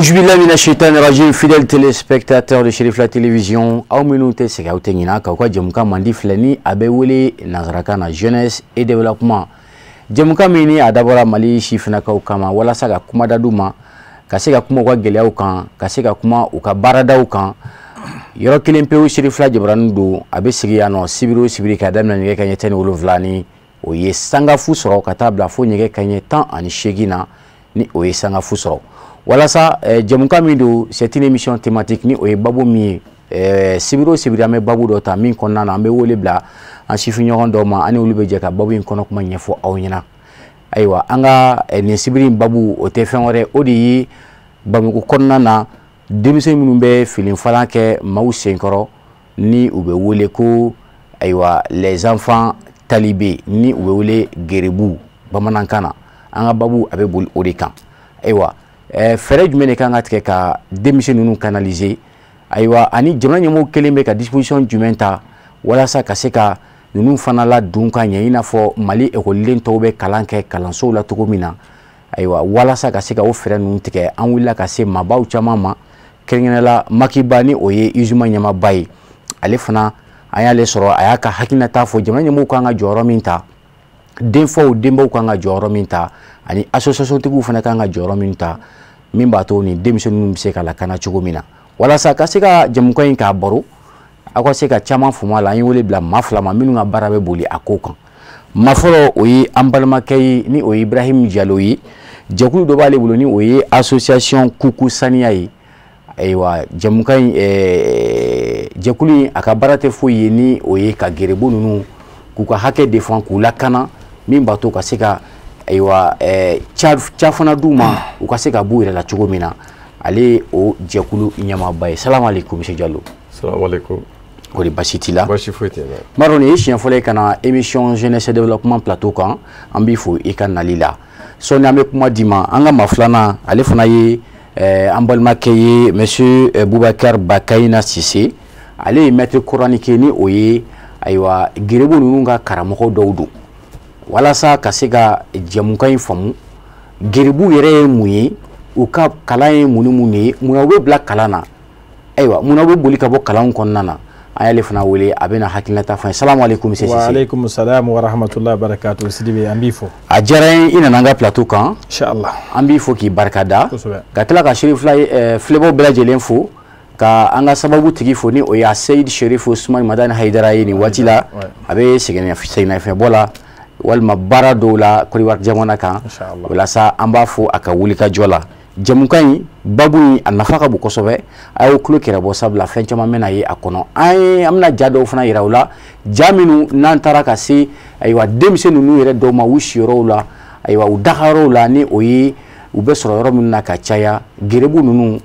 Auzubillahi mina shaitani rajim. Fidèles téléspectateurs de Cherifla Télévision, aw minnu tɛ sɛgɛn, aw tɛ ɲinɛ k'aw ka jɛmukan mandi filɛ ni a bɛ wele nanzarakan na jeunesse et développement. Jɛmukan min ni a dabɔra Mali sifinnakaw kama walasa ka kuma da d'u ma, ka se ka kuma u ka gɛlɛyaw kan, ka se ka kuma u ka baaradaw kan. Yɔrɔ kelen pewu, Cherifla Jabaranin don, a bɛ sigi yan nɔ sibiri o sibiri ka daminɛ nɛgɛ kanɲɛ 17 ni o ye sanga fu sɔrɔ ka taa bila fo nɛgɛ kanɲɛ 18 na ni o ye sanga fu sɔrɔ. Walasa jɛmukan min don, c'est une émission thématique, ni o ye babu min ye, sibiri o sibiri an bɛ babu dɔ ta min kɔnɔna na an bɛ wele bila an sifinɲɔgɔn dɔw ma, ani olu bɛ jɛ ka babu in kɔnɔ kuma ɲɛfɔ aw ɲɛna. Ayiwa, an ka nin sibiri in babu, o tɛ fɛn wɛrɛ, o de ye Bamakɔ kɔnɔna na denmisɛn minnu bɛ filifalan kɛ maaw senkɔrɔ ni u bɛ wele ko, ayiwa, les enfants talibés, ni u bɛ wele geribu bamanankan na. An ka babu a bɛ boli o de kan. Ayiwa, fɛɛrɛ jumɛn de kan ka tigɛ ka denmisɛn ninnu canaliser? Ayiwa, ani jamana ɲɛmɔgɔw kelen bɛ ka disposition jumɛn ta walasa ka se ka ninnu fana ladon ka ɲɛ, i n'a fɔ Mali ekɔliden tɔw bɛ kalan kɛ kalansow la cogo min na? Ayiwa, walasa ka se ka o fɛɛrɛ ninnu tigɛ, an wulila ka se maabaw caman ma, kɛrɛnkɛrɛnnenya la Makiba, ni o ye USUMA ɲɛmaaba ye. Ale fana, an y'ale sɔrɔ, a y'a ka hakilinata fɔ jamana ɲɛmɔgɔw kan ka jɔyɔrɔ min ta, denfaw, denbaw kan ka jɔyɔrɔ min ta, ani association tigiw fana kan ka jɔyɔrɔ min ta, min b'a to nin denmisɛnninw bɛ se ka lakana cogo min na. Walasa ka se ka jɛmukan in k'a baro, aw ka se ka caman faamu a la, an ye wele bila maa fila ma minnu ka baara bɛ boli a ko kan. Maa fɔlɔ, o ye an balimakɛ ye, ni o ye Ibrahim Jalo ye. Jɛkulu dɔ b'ale bolo ni o ye association Kuku Saniya ye. Ayiwa, jɛmukan in, jɛkulu in, a ka baara tɛ foyi ye ni o ye ka geribu ninnu k'u ka hakɛ défend, k'u lakana, min b'a to ka se ka, ayiwa, ca fana d'u ma, u ka se ka b'u yɛrɛ la cogo min na. Ale ye o jɛkulu ɲɛmaaba ye. Salamu aleykum, monsieur Jalo. Salamu aleykum. Kɔri baasi t'i la? Baasi foyi tɛ n na. N b'a dɔn nin ye siɲɛ fɔlɔ ye ka na émission jeunesse développement plateau kan. An b'i fo i ka nali la. Sɔɔni an bɛ kuma d'i ma. An ka maa filanan, ale fana ye an balimakɛ ye, monsieur Boubacar Bakayina Sise. Ale ye maître coranique, ni o ye, ayiwa, geribu ninnu ka karamɔgɔ dɔw don. Walasa ka se ka jɛmukan in faamu, geribu yɛrɛ ye mun ye, u ka kalan ye mun ni mun de ye, munna u bɛ bila kalan na, ayiwa, munna u bɛ boli ka bɔ kalanw kɔnɔna na, an y'ale fana wele, a bɛna hakilinata fɔ an ye. Salamu aleykum, monsieur Sise. Wa aleykum salam wa rahmatullahi wa barakatuh. Sidibe, an b'i fo. A diyara n ye i nana an ka plateau kan. Inshallah. An b'i fo k'i barikada. Kosɛbɛ. Ka tila ka Cherifla filɛbaw bɛɛ lajɛlen fo, ka an ka sababu tigi fo, ni o ye Seyid Sherif Usman Madani Hayidara ye. Nin waati la a bɛ sɛgɛnnafiɲɛbɔ la walima baara dɔw la Côte d'Ivoire jamana kan. Inshallah. Walasa an b'a fo a ka wulikajɔ la. Jɛmukan in babu in, a nafa ka bon kosɛbɛ. A y'aw tulo kɛrɛ bɔ, sabula fɛn caman bɛna ye a kɔnɔ. An ye, an bɛna ja dɔw fana yira u la, ja minnu n'an taara ka se, ayiwa, denmisɛn ninnu yɛrɛ dɔw ma u siyɔrɔw la, ayiwa, u dagayɔrɔw la, ni o ye u bɛ sɔrɔ yɔrɔ minnu na ka caya. Geribu ninnu,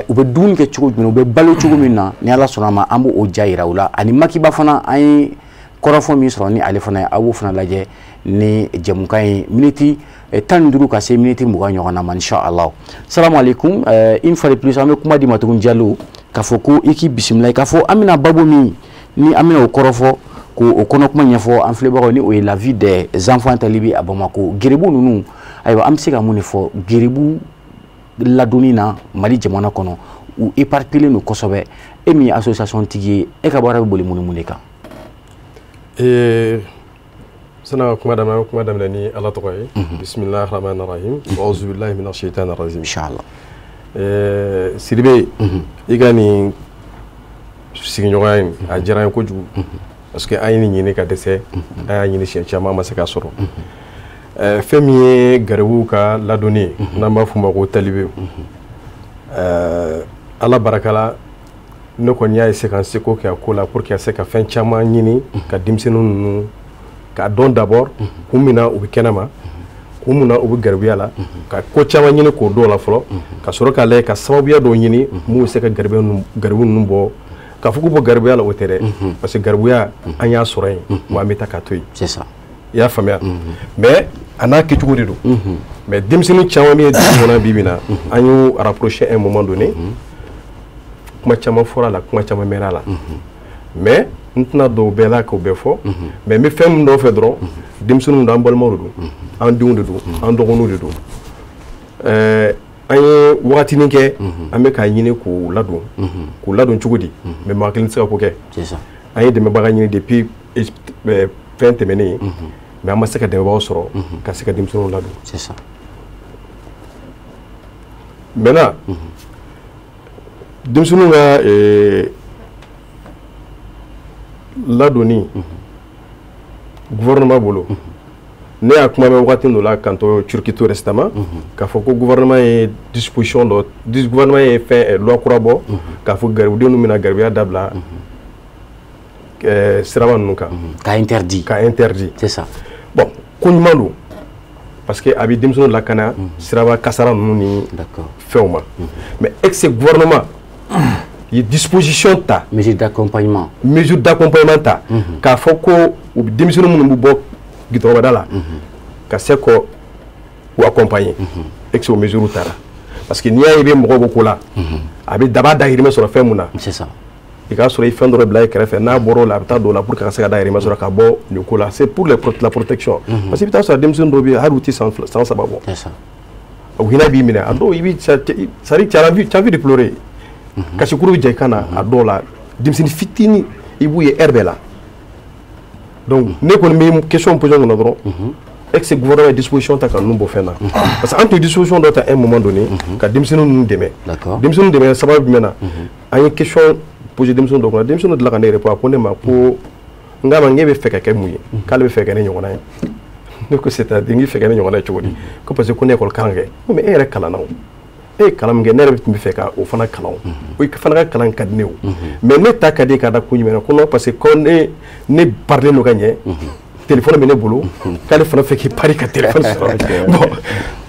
u bɛ dumuni kɛ cogo jumɛn, u bɛ balo cogo min na, ni Ala sɔnna a ma, an b'o ja yira u la. Ani Makiba fana, an ye kɔrɔfɔ min sɔrɔ ni ale fana ye, aw b'o fana lajɛ ni jɛmukan ye miniti 15 ka se miniti 20 ɲɔgɔn na ma, inshallah. Salamu aleykum. Une fois de plus, an bɛ kuma di ma tuguni, Jalo, k'a fɔ ko i k'i bisimila, k'a fɔ an bɛna babu min ni an bɛna o kɔrɔfɔ, k'o kɔnɔ kuma ɲɛfɔ an filɛbagaw, ni o ye la vie des enfants talibés à Bamako, geribu ninnu. Ayiwa, an bɛ se ka mun de fɔ geribu ladonni na Mali jamana kɔnɔ? U éparpillé don kosɛbɛ. E min ye association tigi ye, e ka baara bɛ boli mun ni mun de kan? Sani ka kuma daminɛ, an bɛ kuma daminɛ ni Ala tɔgɔ ye. Bisimilahi rahmani rahim. Auzubillahi minash shaitani rajim. Inshallah. Sidibe, i ka nin sigiɲɔgɔnya in, a diyara n ye kojugu. Parce que an ye nin ɲini ka dɛsɛ, an y'a ɲini siɲɛ caman, an ma se k'a sɔrɔ. Fɛn min ye garibuw ka ladonni ye, n'an b'a f'o ma ko talibe. Ala barika la, ne kɔni y'a essayer ka n seko kɛ a ko la pour que ka se ka fɛn caman ɲini ka denmisɛnnin ninnu k'a dɔn d'abord kun min na u bɛ kɛnɛ ma, kun min na u bɛ garibuya la, ka ko caman ɲini k'o dɔn o la fɔlɔ, ka sɔrɔ k'a lajɛ ka sababuya dɔw ɲini mun bɛ se ka garibu ninnu bɔ. K'a fɔ k'u bɔ garibuya la, o tɛ dɛ, parce que garibuya, an y'a sɔrɔ yen, wa an bɛ taa k'a to yen. C'est ça. I y'a faamuya? Mais a n'a kɛcogo de don. Mais denmisɛnnin caman min ye dugu kɔnɔ bi bi in na, an y'u rapproché à un moment donné, kuma caman fɔra a la, kuma caman mɛnna a la, mais n tɛna don o bɛɛ la k'o bɛɛ fɔ. Mais n bɛ fɛn min nɔfɛ dɔrɔn, denmisɛnninw don, an balimaw de don, an denw de don, an dɔgɔninw de don. An ye wagatinin kɛ, an bɛ k'a ɲini k'u ladon. K'u ladon cogo di? Mais maa kelen tɛ se ka ko kɛ. C'est ça. An ye dɛmɛbaga ɲini depuis fɛn tɛmɛnen, mais an ma se ka dɛmɛbagaw sɔrɔ ka se ka denmisɛnninw ladon. C'est ça. Maintenant, denmisɛnninw ka ladonni gouvernement bolo, ne y'a kuma mɛn waati dɔ la k'an to Turquie tout récemment, k'a fɔ ko gouvernement ye disposition dɔ, gouvernement ye fɛn loi kura bɔ k'a fɔ garibudenw bɛna garibuya dabila siraba ninnu kan. K'a interdit. K'a interdit. C'est ça. Bon, ko ɲuman don, parce que a bɛ denmisɛnninw lakana siraba kasara ninnu ni fɛnw ma. Mais est-ce que gouvernement ye disposition ta? Mesure d'accompagnement. Mesure d'accompagnement ta k'a fɔ ko u bɛ denmisɛnnin minnu bɛ bɔ gidɔrɔbada la, ka se k'u accompagner? Est-ce que o mesure taara? Parce que n'i y'a ye i bɛ mɔgɔ bɔ ko la, a bɛ daba dahirimɛ sɔrɔ fɛn mun na. C'est ça. I k'a sɔrɔ i fɛn dɔ bila i kɛrɛfɛ, n'a bɔra o la, a bɛ taa don o la pour que ka se ka dahirimɛ sɔrɔ ka bɔ nin ko la. C'est pour la protection, parce que i bɛ taa sɔrɔ denmisɛnnin dɔw bɛ yen, hali u tɛ san 3 bɔ. C'est ça. O hinɛ b'i minɛ a dɔw, i bɛ, c'est à dire tu as envie de pleurer, kasikuru bɛ ja i kan na a dɔw la. Denmisɛnnin fitinin, i b'u ye heure bɛɛ la. Donc ne kɔni bɛ question posé kunna dɔrɔn: est-ce que gouvernement ye disposition ta ka ninnu bɔ fɛn na? Parce que an tun ye disposition dɔ ta à un moment donné ka denmisɛnnin ninnu dɛmɛ. Denmisɛnnin dɛmɛ sababu jumɛn na? An ye question posé denmisɛnnin dɔ kunna, denmisɛnnin dɔ delila ka ne répond. A ko ne ma ko n k'a ma, n k'e bɛ fɛ ka kɛ mun ye? K'ale bɛ fɛ ka kɛ ne ɲɔgɔnna ye. Ne ko c'est à dire, n k'i fɛ ka kɛ ne ɲɔgɔnna ye cogo di? Ko parce que ko ne école kalan kɛ. Ko mais e yɛrɛ kalanna, o e ye kalan min kɛ, ne yɛrɛ tun bɛ fɛ ka o fana kalan, o fana ka kalan ka di ne o, mais ne ta ka di ka da kun jumɛn na? Ko non, parce que ko ne parilen don ka ɲɛ, téléphone bɛ ne bolo, k'ale fana fɛ k'i pari ka téléphone sɔrɔ. Bon,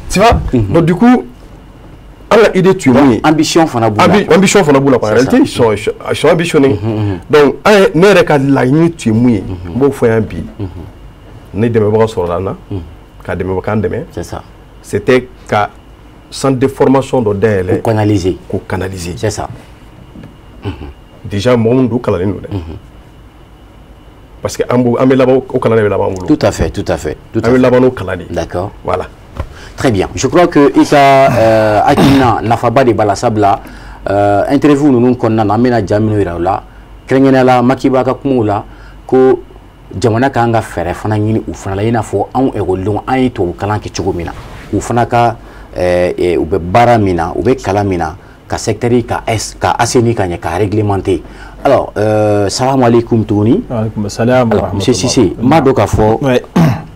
tu vois, donc du coup an ka idée tun ye mun ye? Ambition fana b'u la. Ambition fana b'u la quoi. En réalité, ils sont ambitionnés. Donc an ne yɛrɛ ka laɲini tun ye mun ye? N b'o fɔ yan bi, ni dɛmɛbaga sɔrɔla an na ka dɛmɛbaga k'an dɛmɛ. C'est ça. C'était ka centre de formation dɔ dayɛlɛ. K'o canaliser. K'o canaliser. C'est ça. Déjà mɔgɔ minnu don, kalannen don dɛ, parce que an b'o an bɛ laban, o kalan de bɛ laban an bolo. Tout à fait, tout à fait, tout à An bɛ fait. laban n'o kalan de ye. D'accord. Voilà. Très bien. Je crois que i ka hakilina nafaba de b'a la, sabula interview ninnu kɔnɔna na, an bɛna ja minnu yira u la, kɛrɛnkɛrɛnnenya la Makiba ka kumaw la, ko jamana k'an ka fɛɛrɛ fana ɲini u fana la, i n'a fɔ anw ekɔlidenw, an ye tubabu kalan kɛ cogo min na, u fana ka u bɛ baara min na, u bɛ kalan min na, ka secteur ka assainir ka ɲɛ, ka réglementer. Alors, salamu aleykum tuguni. Aleykum salam wa Alors, monsieur rahmatullah. Cissé, n b'a dɔn k'a fɔ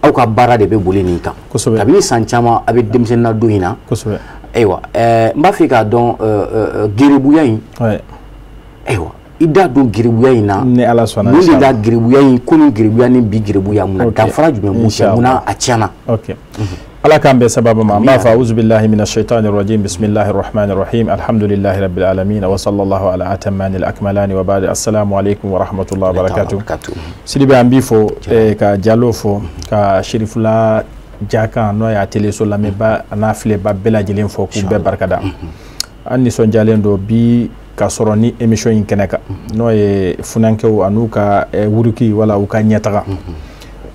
aw ka baara de bɛ boli nin kan. Kosɛbɛ. Kabini san caman a bɛ denmisɛnnin ladon in na. Kosɛbɛ. Ayiwa, n b'a fɛ k'a dɔn geribuya in, ayiwa, i da don geribuya in na. Ni Ala sɔnna. Mun de la Inchallah. geribuya in, kunun geribuya ni bi geribuya, mun na danfara jumɛn b'u cɛ? Inchallah. Mun na a tiɲɛna? Ok. Ala k'an bɛn sababu ma. An b'a fɔ auzu billahi mina shaitani rajim, bismillahi rahmani rahim, alhamdulillahi rabbil alamin, wa sallallahu ala atamani al akmalani, wa ba'd, assalamu alaikum wa rahmatullahi wa barakatuh. Barakatuh. Sidibe, an b'i fo, ka Jalo fo, ka Sherifula Jakan n'o y'a teleso lamɛnba a n'a filɛba bɛɛ lajɛlen fo, k'u bɛɛ barikada. An nisɔndiyalen don bi ka sɔrɔ ni émission in kɛnɛ kan, n'o ye funankɛw an'u ka wuruki wala u ka ɲɛtaga.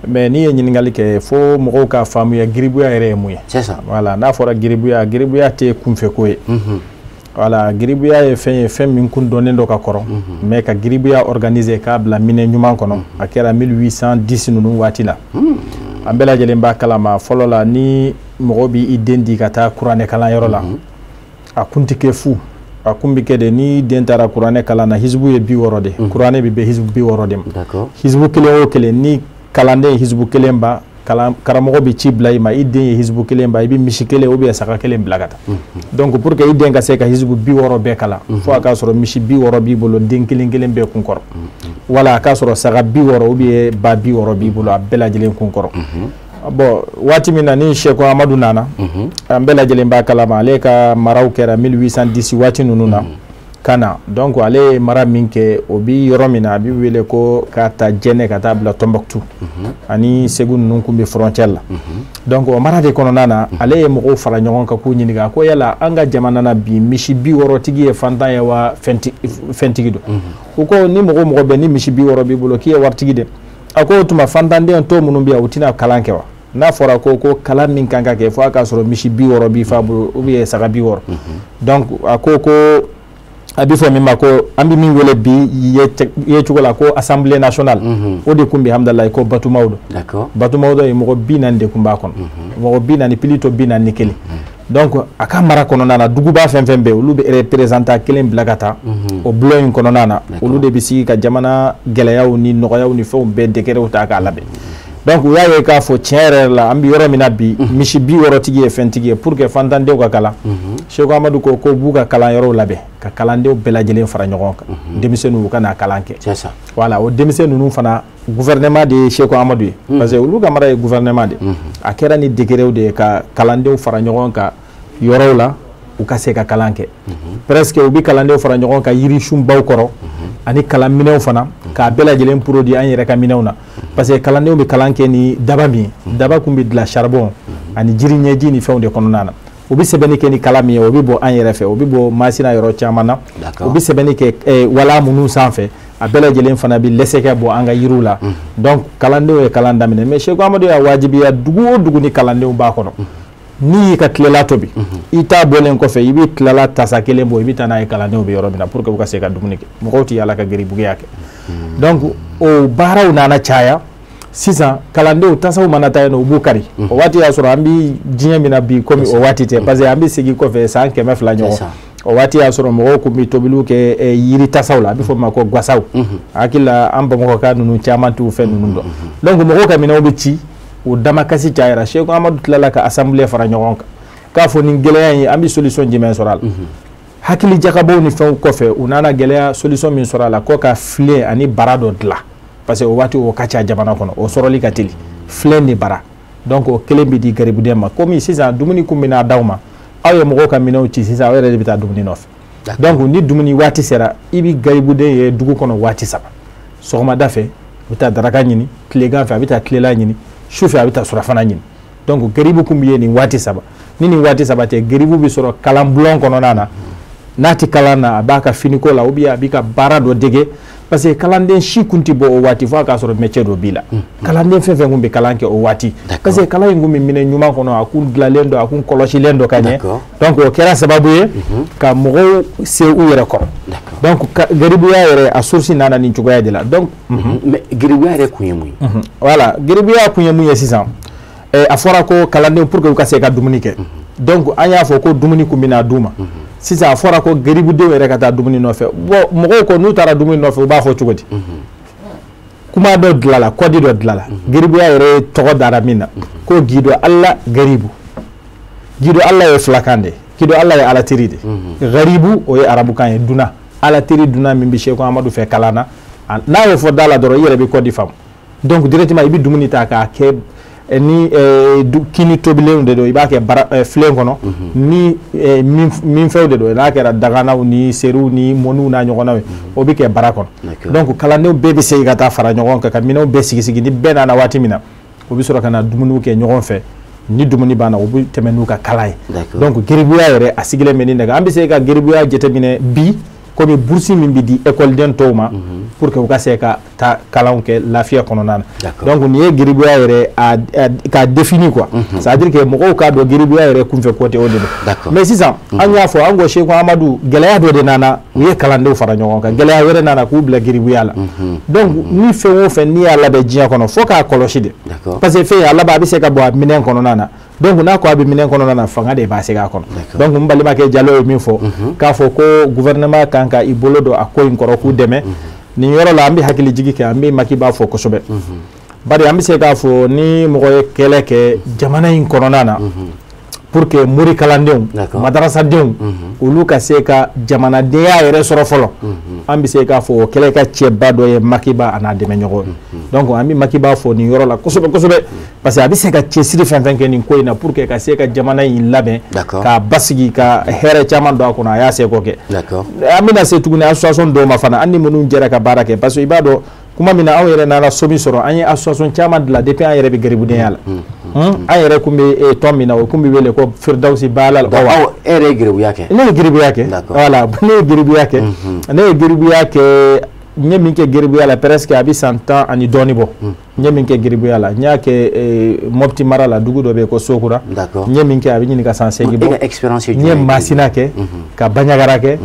Mais n'i ye ɲininkali kɛ, fo mɔgɔw ka faamuya giribuya yɛrɛ ye mun ye. C'est ça. Voilà, n'a fɔra giribuya, giribuya tɛ kunfɛko ye. Voilà, giribuya ye fɛn ye, fɛn min kun dɔnnen dɔ ka kɔrɔ. Mais ka giribuya organiser k'a bila minɛn ɲuman kɔnɔ, a kɛra 1810 ninnu waati la. An bɛɛ lajɛlen b'a kalama, fɔlɔ la, ni mɔgɔ b'i den di ka taa kuranɛ kalanyɔrɔ la, a kun tɛ kɛ fu, a kun bɛ kɛ de ni den taara kuranɛ kalan na, hisibu ye 60 de, kuranɛ bɛ bɛn hisibu 60 de ma. Hisibu kelen o kelen, ni kalanden ye hisibu kelen ban, kalan karamɔgɔ bɛ ci bila i ma, i den ye hisibu kelen ban, i bɛ misi kelen ou bien saga kelen bila ka taa. Donc pour que i den ka se ka hisibu 60 bɛɛ kalan, fo a k'a sɔrɔ misi 60 b'i bolo, den kelen kelen bɛɛ kun kɔrɔ, wala a k'a sɔrɔ saga 60 ou bien ba 60 b'i bolo, a bɛɛ lajɛlen kun kɔrɔ. Bon, waati min na ni Seko Amadu nana, an bɛɛ lajɛlen b'a kalama, ale ka maraw kɛra 1810 waati ninnu na ka na. Donc ale ye mara min kɛ, o bi yɔrɔ min na, a bi wele ko ka ta Jɛnɛ ka taa bila Tɔnbɔkutu ani Segu ninnu kun bɛ frontière la. Donc o mara de kɔnɔna na, ale ye mɔgɔw fara ɲɔgɔn kan k'u ɲininka ko yala an ka jamana na bi, misi 60 tigi ye fantan ye wa fɛntigi don? U ko ni mɔgɔ o mɔgɔ bɛ ni misi 60 b'i bolo, k'i ye waritigi de. A ko o tuma, fantanden tɔ minnu bɛ yan, u tɛna kalan kɛ wa? N'a fɔra ko kalan min kan ka kɛ fo a k'a sɔrɔ misi 60 b'i fa bolo ou bien saga 60. Donc a ko a bɛ fɔ min ma ko an bɛ min wele bi ye cogo la ko assemblée nationale. O de kun bɛ Hamdallaye ko Batumawdo. Batumawdo ye mɔgɔ 40 de kun b'a kɔnɔ. Mɔgɔ 40 plutôt 41. Donc a ka mara kɔnɔna na duguba fɛn fɛn bɛ yen olu bɛ représentant kelen bila ka taa o bulon in kɔnɔna na. Olu de bɛ sigi ka jamana gɛlɛyaw ni nɔgɔyaw ni fɛnw bɛɛ décretw ta k'a labɛn. Donc u y'a ye k'a fɔ tiɲɛ yɛrɛ la an bɛ yɔrɔ min na bi misi 60 tigi ye fɛntigi ye pour que fantandenw ka kalan. Seku Amadu ko b'u ka kalanyɔrɔw labɛn ka kalandenw bɛɛ lajɛlen fara ɲɔgɔn kan. Denmisɛnninw u ka na kalan kɛ. C'est ça. Voilà, o denmisɛn ninnu fana gouvernement de ye Seku Amadu ye. Parce que olu ka mara ye gouvernement de. A kɛra ni décretw de ye ka kalandenw fara ɲɔgɔn kan yɔrɔw la u ka se ka kalan kɛ. Presque u bɛ kalandenw fara ɲɔgɔn kan yirisunbaw kɔrɔ ani kalanminɛnw fana k'a bɛɛ lajɛlen produit an yɛrɛ ka minɛnw na. Parce que kalandenw bɛ kalan kɛ ni daba min ye, daba kun bɛ dilan charbon ani jiri ɲɛji ni fɛnw de kɔnɔna na. U bɛ sɛbɛnni kɛ ni kalan min ye o bɛ bɔ an yɛrɛ fɛ, o bɛ bɔ Masina yɔrɔ caman na. U bɛ sɛbɛnni kɛ wala minnu sanfɛ a bɛɛ lajɛlen fana bɛ lɛsɛkɛ bɔ an ka yiriw la. Donc kalandenw ye kalan daminɛ, mais Seku Amadu y'a wajibiya dugu o dugu ni kalandenw b'a kɔnɔ. N'i y'i ka tilela tobi i t'a bɔlen kɔfɛ i bɛ tilala tasa kelen bɔ i bɛ taa n'a ye kalandenw bɛ yɔrɔ min na pour que u ka se ka dumuni kɛ. Mɔgɔw tɛ yaala ka geribuguya kɛ. Donc o baaraw nana caya sisan kalandenw tasaw mana taa yen nɔ u b'u kari. O waati y'a sɔrɔ an bɛ diɲɛ min na bi komi o waati tɛ, parce que an bɛ segin kɔfɛ san 200 ɲɔgɔn. O waati y'a sɔrɔ mɔgɔw tun bɛ tobiliw kɛ yiri tasaw la, a bɛ fɔ o ma ko gasaw. Hakili la an Bamakɔka ninnu caman t'u fɛn ninnu dɔn. Donc mɔgɔw ka minɛnw bɛ ci. O damakasi cayara. Seku Amadu tilala ka assemblée fara ɲɔgɔn kan k'a fɔ nin gɛlɛya in an bɛ solution jumɛn sɔrɔ a la. Hakili jagabɔw ni fɛnw kɔfɛ u nana gɛlɛya solution min sɔrɔ a la ko ka filen ani bara dɔ dilan, parce que o waati o ka ca jamana kɔnɔ, o sɔrɔli ka teli, filen ni bara. Donc o kelen bɛ di garibuden ma. Komi sisan dumuni kun bɛna d'aw ma, aw ye mɔgɔw ka minɛnw ci sisan aw yɛrɛ de bɛ taa dumuni nɔfɛ. Donc ni dumuni waati sera i bɛ garibuden ye dugu kɔnɔ waati 3. Sɔgɔmada fɛ a bɛ taa daraka ɲini, tilegan fɛ a bɛ taa tilela ɲini, sufɛ a bɛ taa surafana ɲini. Donc geribu kun bɛ yen nin waati 3. Ni nin waati 3 tɛ, geribu bɛ sɔrɔ kalanbulon kɔnɔna na. N'a tɛ kalan na a b'a ka finiko la ou bien a b'i ka baara dɔ dege, parce que kalanden si kun tɛ bɔ o waati fo a k'a sɔrɔ métier dɔ b'i la. Kalanden fɛn fɛn kun bɛ kalan kɛ o waati, parce que kalan in kun bɛ minɛ ɲuman kɔnɔ, a kun dilanlen don, a kun kɔlɔsilen don ka ɲɛ. Donc o kɛra sababu ye ka mɔgɔw se u yɛrɛ kɔrɔ. Donc geribuya yɛrɛ a source nana nin cogoya de la. Donc mais geribuya yɛrɛ kun ye mun ye? Voilà, geribuya kun ye mun ye sisan, a fɔra ko kalandenw pour que u ka se ka dumuni kɛ. Donc an y'a fɔ ko dumuni kun bɛna d'u ma. Sisan a fɔra ko geribudenw yɛrɛ ka taa dumuni nɔfɛ. Bon mɔgɔw ko n'u taara dumuni nɔfɛ u b'a fɔ cogo di? Kuma dɔ dilanla, kɔdi dɔ dilanla. Geribuya yɛrɛ tɔgɔ dara min na ko Gido Alla Garibu. Gido Alla ye filakan de ye, Gido Alla ye Ala teri de ye. Garibu o ye arabukan ye, dunan. Ala teri dunan min bɛ Seku Amadu fɛ kalan na, n'a y'o fɔ da la dɔrɔn i yɛrɛ bɛ kɔdi faamu. Donc directement i bɛ dumuni ta k'a kɛ ni kini tobilenw de don, i b'a kɛ bara filen kɔnɔ, ni minfɛnw de don, n'a kɛra daganaw ni seriw ni mɔniw n'a ɲɔgɔnnaw ye, o bɛ kɛ bara kɔnɔ. Donc kalandenw bɛɛ bɛ segin ka taa fara ɲɔgɔn kan ka minɛnw bɛɛ sigi sigi, ni bɛɛ nana waati min na u bɛ sɔrɔ ka na dumuniw kɛ ɲɔgɔn fɛ. Ni dumuni banna u bɛ tɛmɛ n'u ka kalan ye. Donc geribuya yɛrɛ a sigilen bɛ nin de kan. An bɛ se ka geribuya jateminɛ bi komi bourse min bɛ di école tɔw ma pour que u ka se ka taa kalanw kɛ lafiya kɔnɔna na. Donc nin ye geribuya yɛrɛ k'a défini quoi. C'est à dire que mɔgɔw k'a dɔn geribuya yɛrɛ kunfɛ ko tɛ, o de don. Mais sisan an y'a fɔ an ko Seku Amadu gɛlɛya dɔ de nana, u ye kalandenw fara ɲɔgɔn kan, gɛlɛya wɛrɛ nana k'u bila geribuya la. Donc ni fɛn o fɛn n'i y'a labɛn diɲɛ kɔnɔ fo k'a kɔlɔsi de, parce que fɛn a laban a bɛ se ka bɔ a minɛn kɔnɔna na. Donc n'a ko a bɛ minɛn kɔnɔna na, fanga de b'a segin a kɔnɔ. Donc n balimakɛ Jalo ye min fɔ k'a fɔ ko gouvernement kan ka i bolo don a ko in kɔrɔ k'u dɛmɛ nin yɔrɔ la, an bɛ hakili jigi kɛ, an bɛ Makiba fɔ kosɛbɛ. Bari an bɛ se k'a fɔ ni mɔgɔ ye kɛlɛ kɛ jamana in kɔnɔna na pour que mori kalandenw, madarasadenw, olu ka se ka jamanadenya yɛrɛ sɔrɔ fɔlɔ, an bɛ se k'a fɔ o kɛlɛ ka cɛba dɔ ye Makiba a n'a dɛmɛɲɔgɔn. Donc an bɛ Makiba fɔ nin yɔrɔ la kosɛbɛ kosɛbɛ, parce que a bɛ se ka cɛsiri fɛn fɛn kɛ nin ko in na pour que ka se ka jamana in labɛn, k'a basigi, ka hɛrɛ caman don a kɔnɔ, a y'a seko kɛ. An bɛna se tuguni association dɔw ma fana, an ni minnu jɛra ka baara kɛ, parce que i b'a dɔn kuma min na anw yɛrɛ nana so min sɔrɔ, an ye association caman dilan depuis an yɛrɛ bɛ garibudenya la. An yɛrɛ kun bɛ tɔn min na, o kun bɛ wele ko Firdawsi Baala. Aw e yɛrɛ ye geribuya kɛ? Ne ye geribuya kɛ. Voilà, ne ye geribuya kɛ. Ne ye geribuya kɛ N ye min kɛ geribuya la presque a bɛ san 10 ani dɔɔni bɔ. N ye min kɛ geribuya la, n y'a kɛ Mopti mara la, dugu dɔ bɛ yen ko Sokura. N ye min kɛ a bɛ ɲini ka san 8 bɔ. E ka expérience ye jumɛn ye? N ye Masina kɛ, ka Bandiagara kɛ,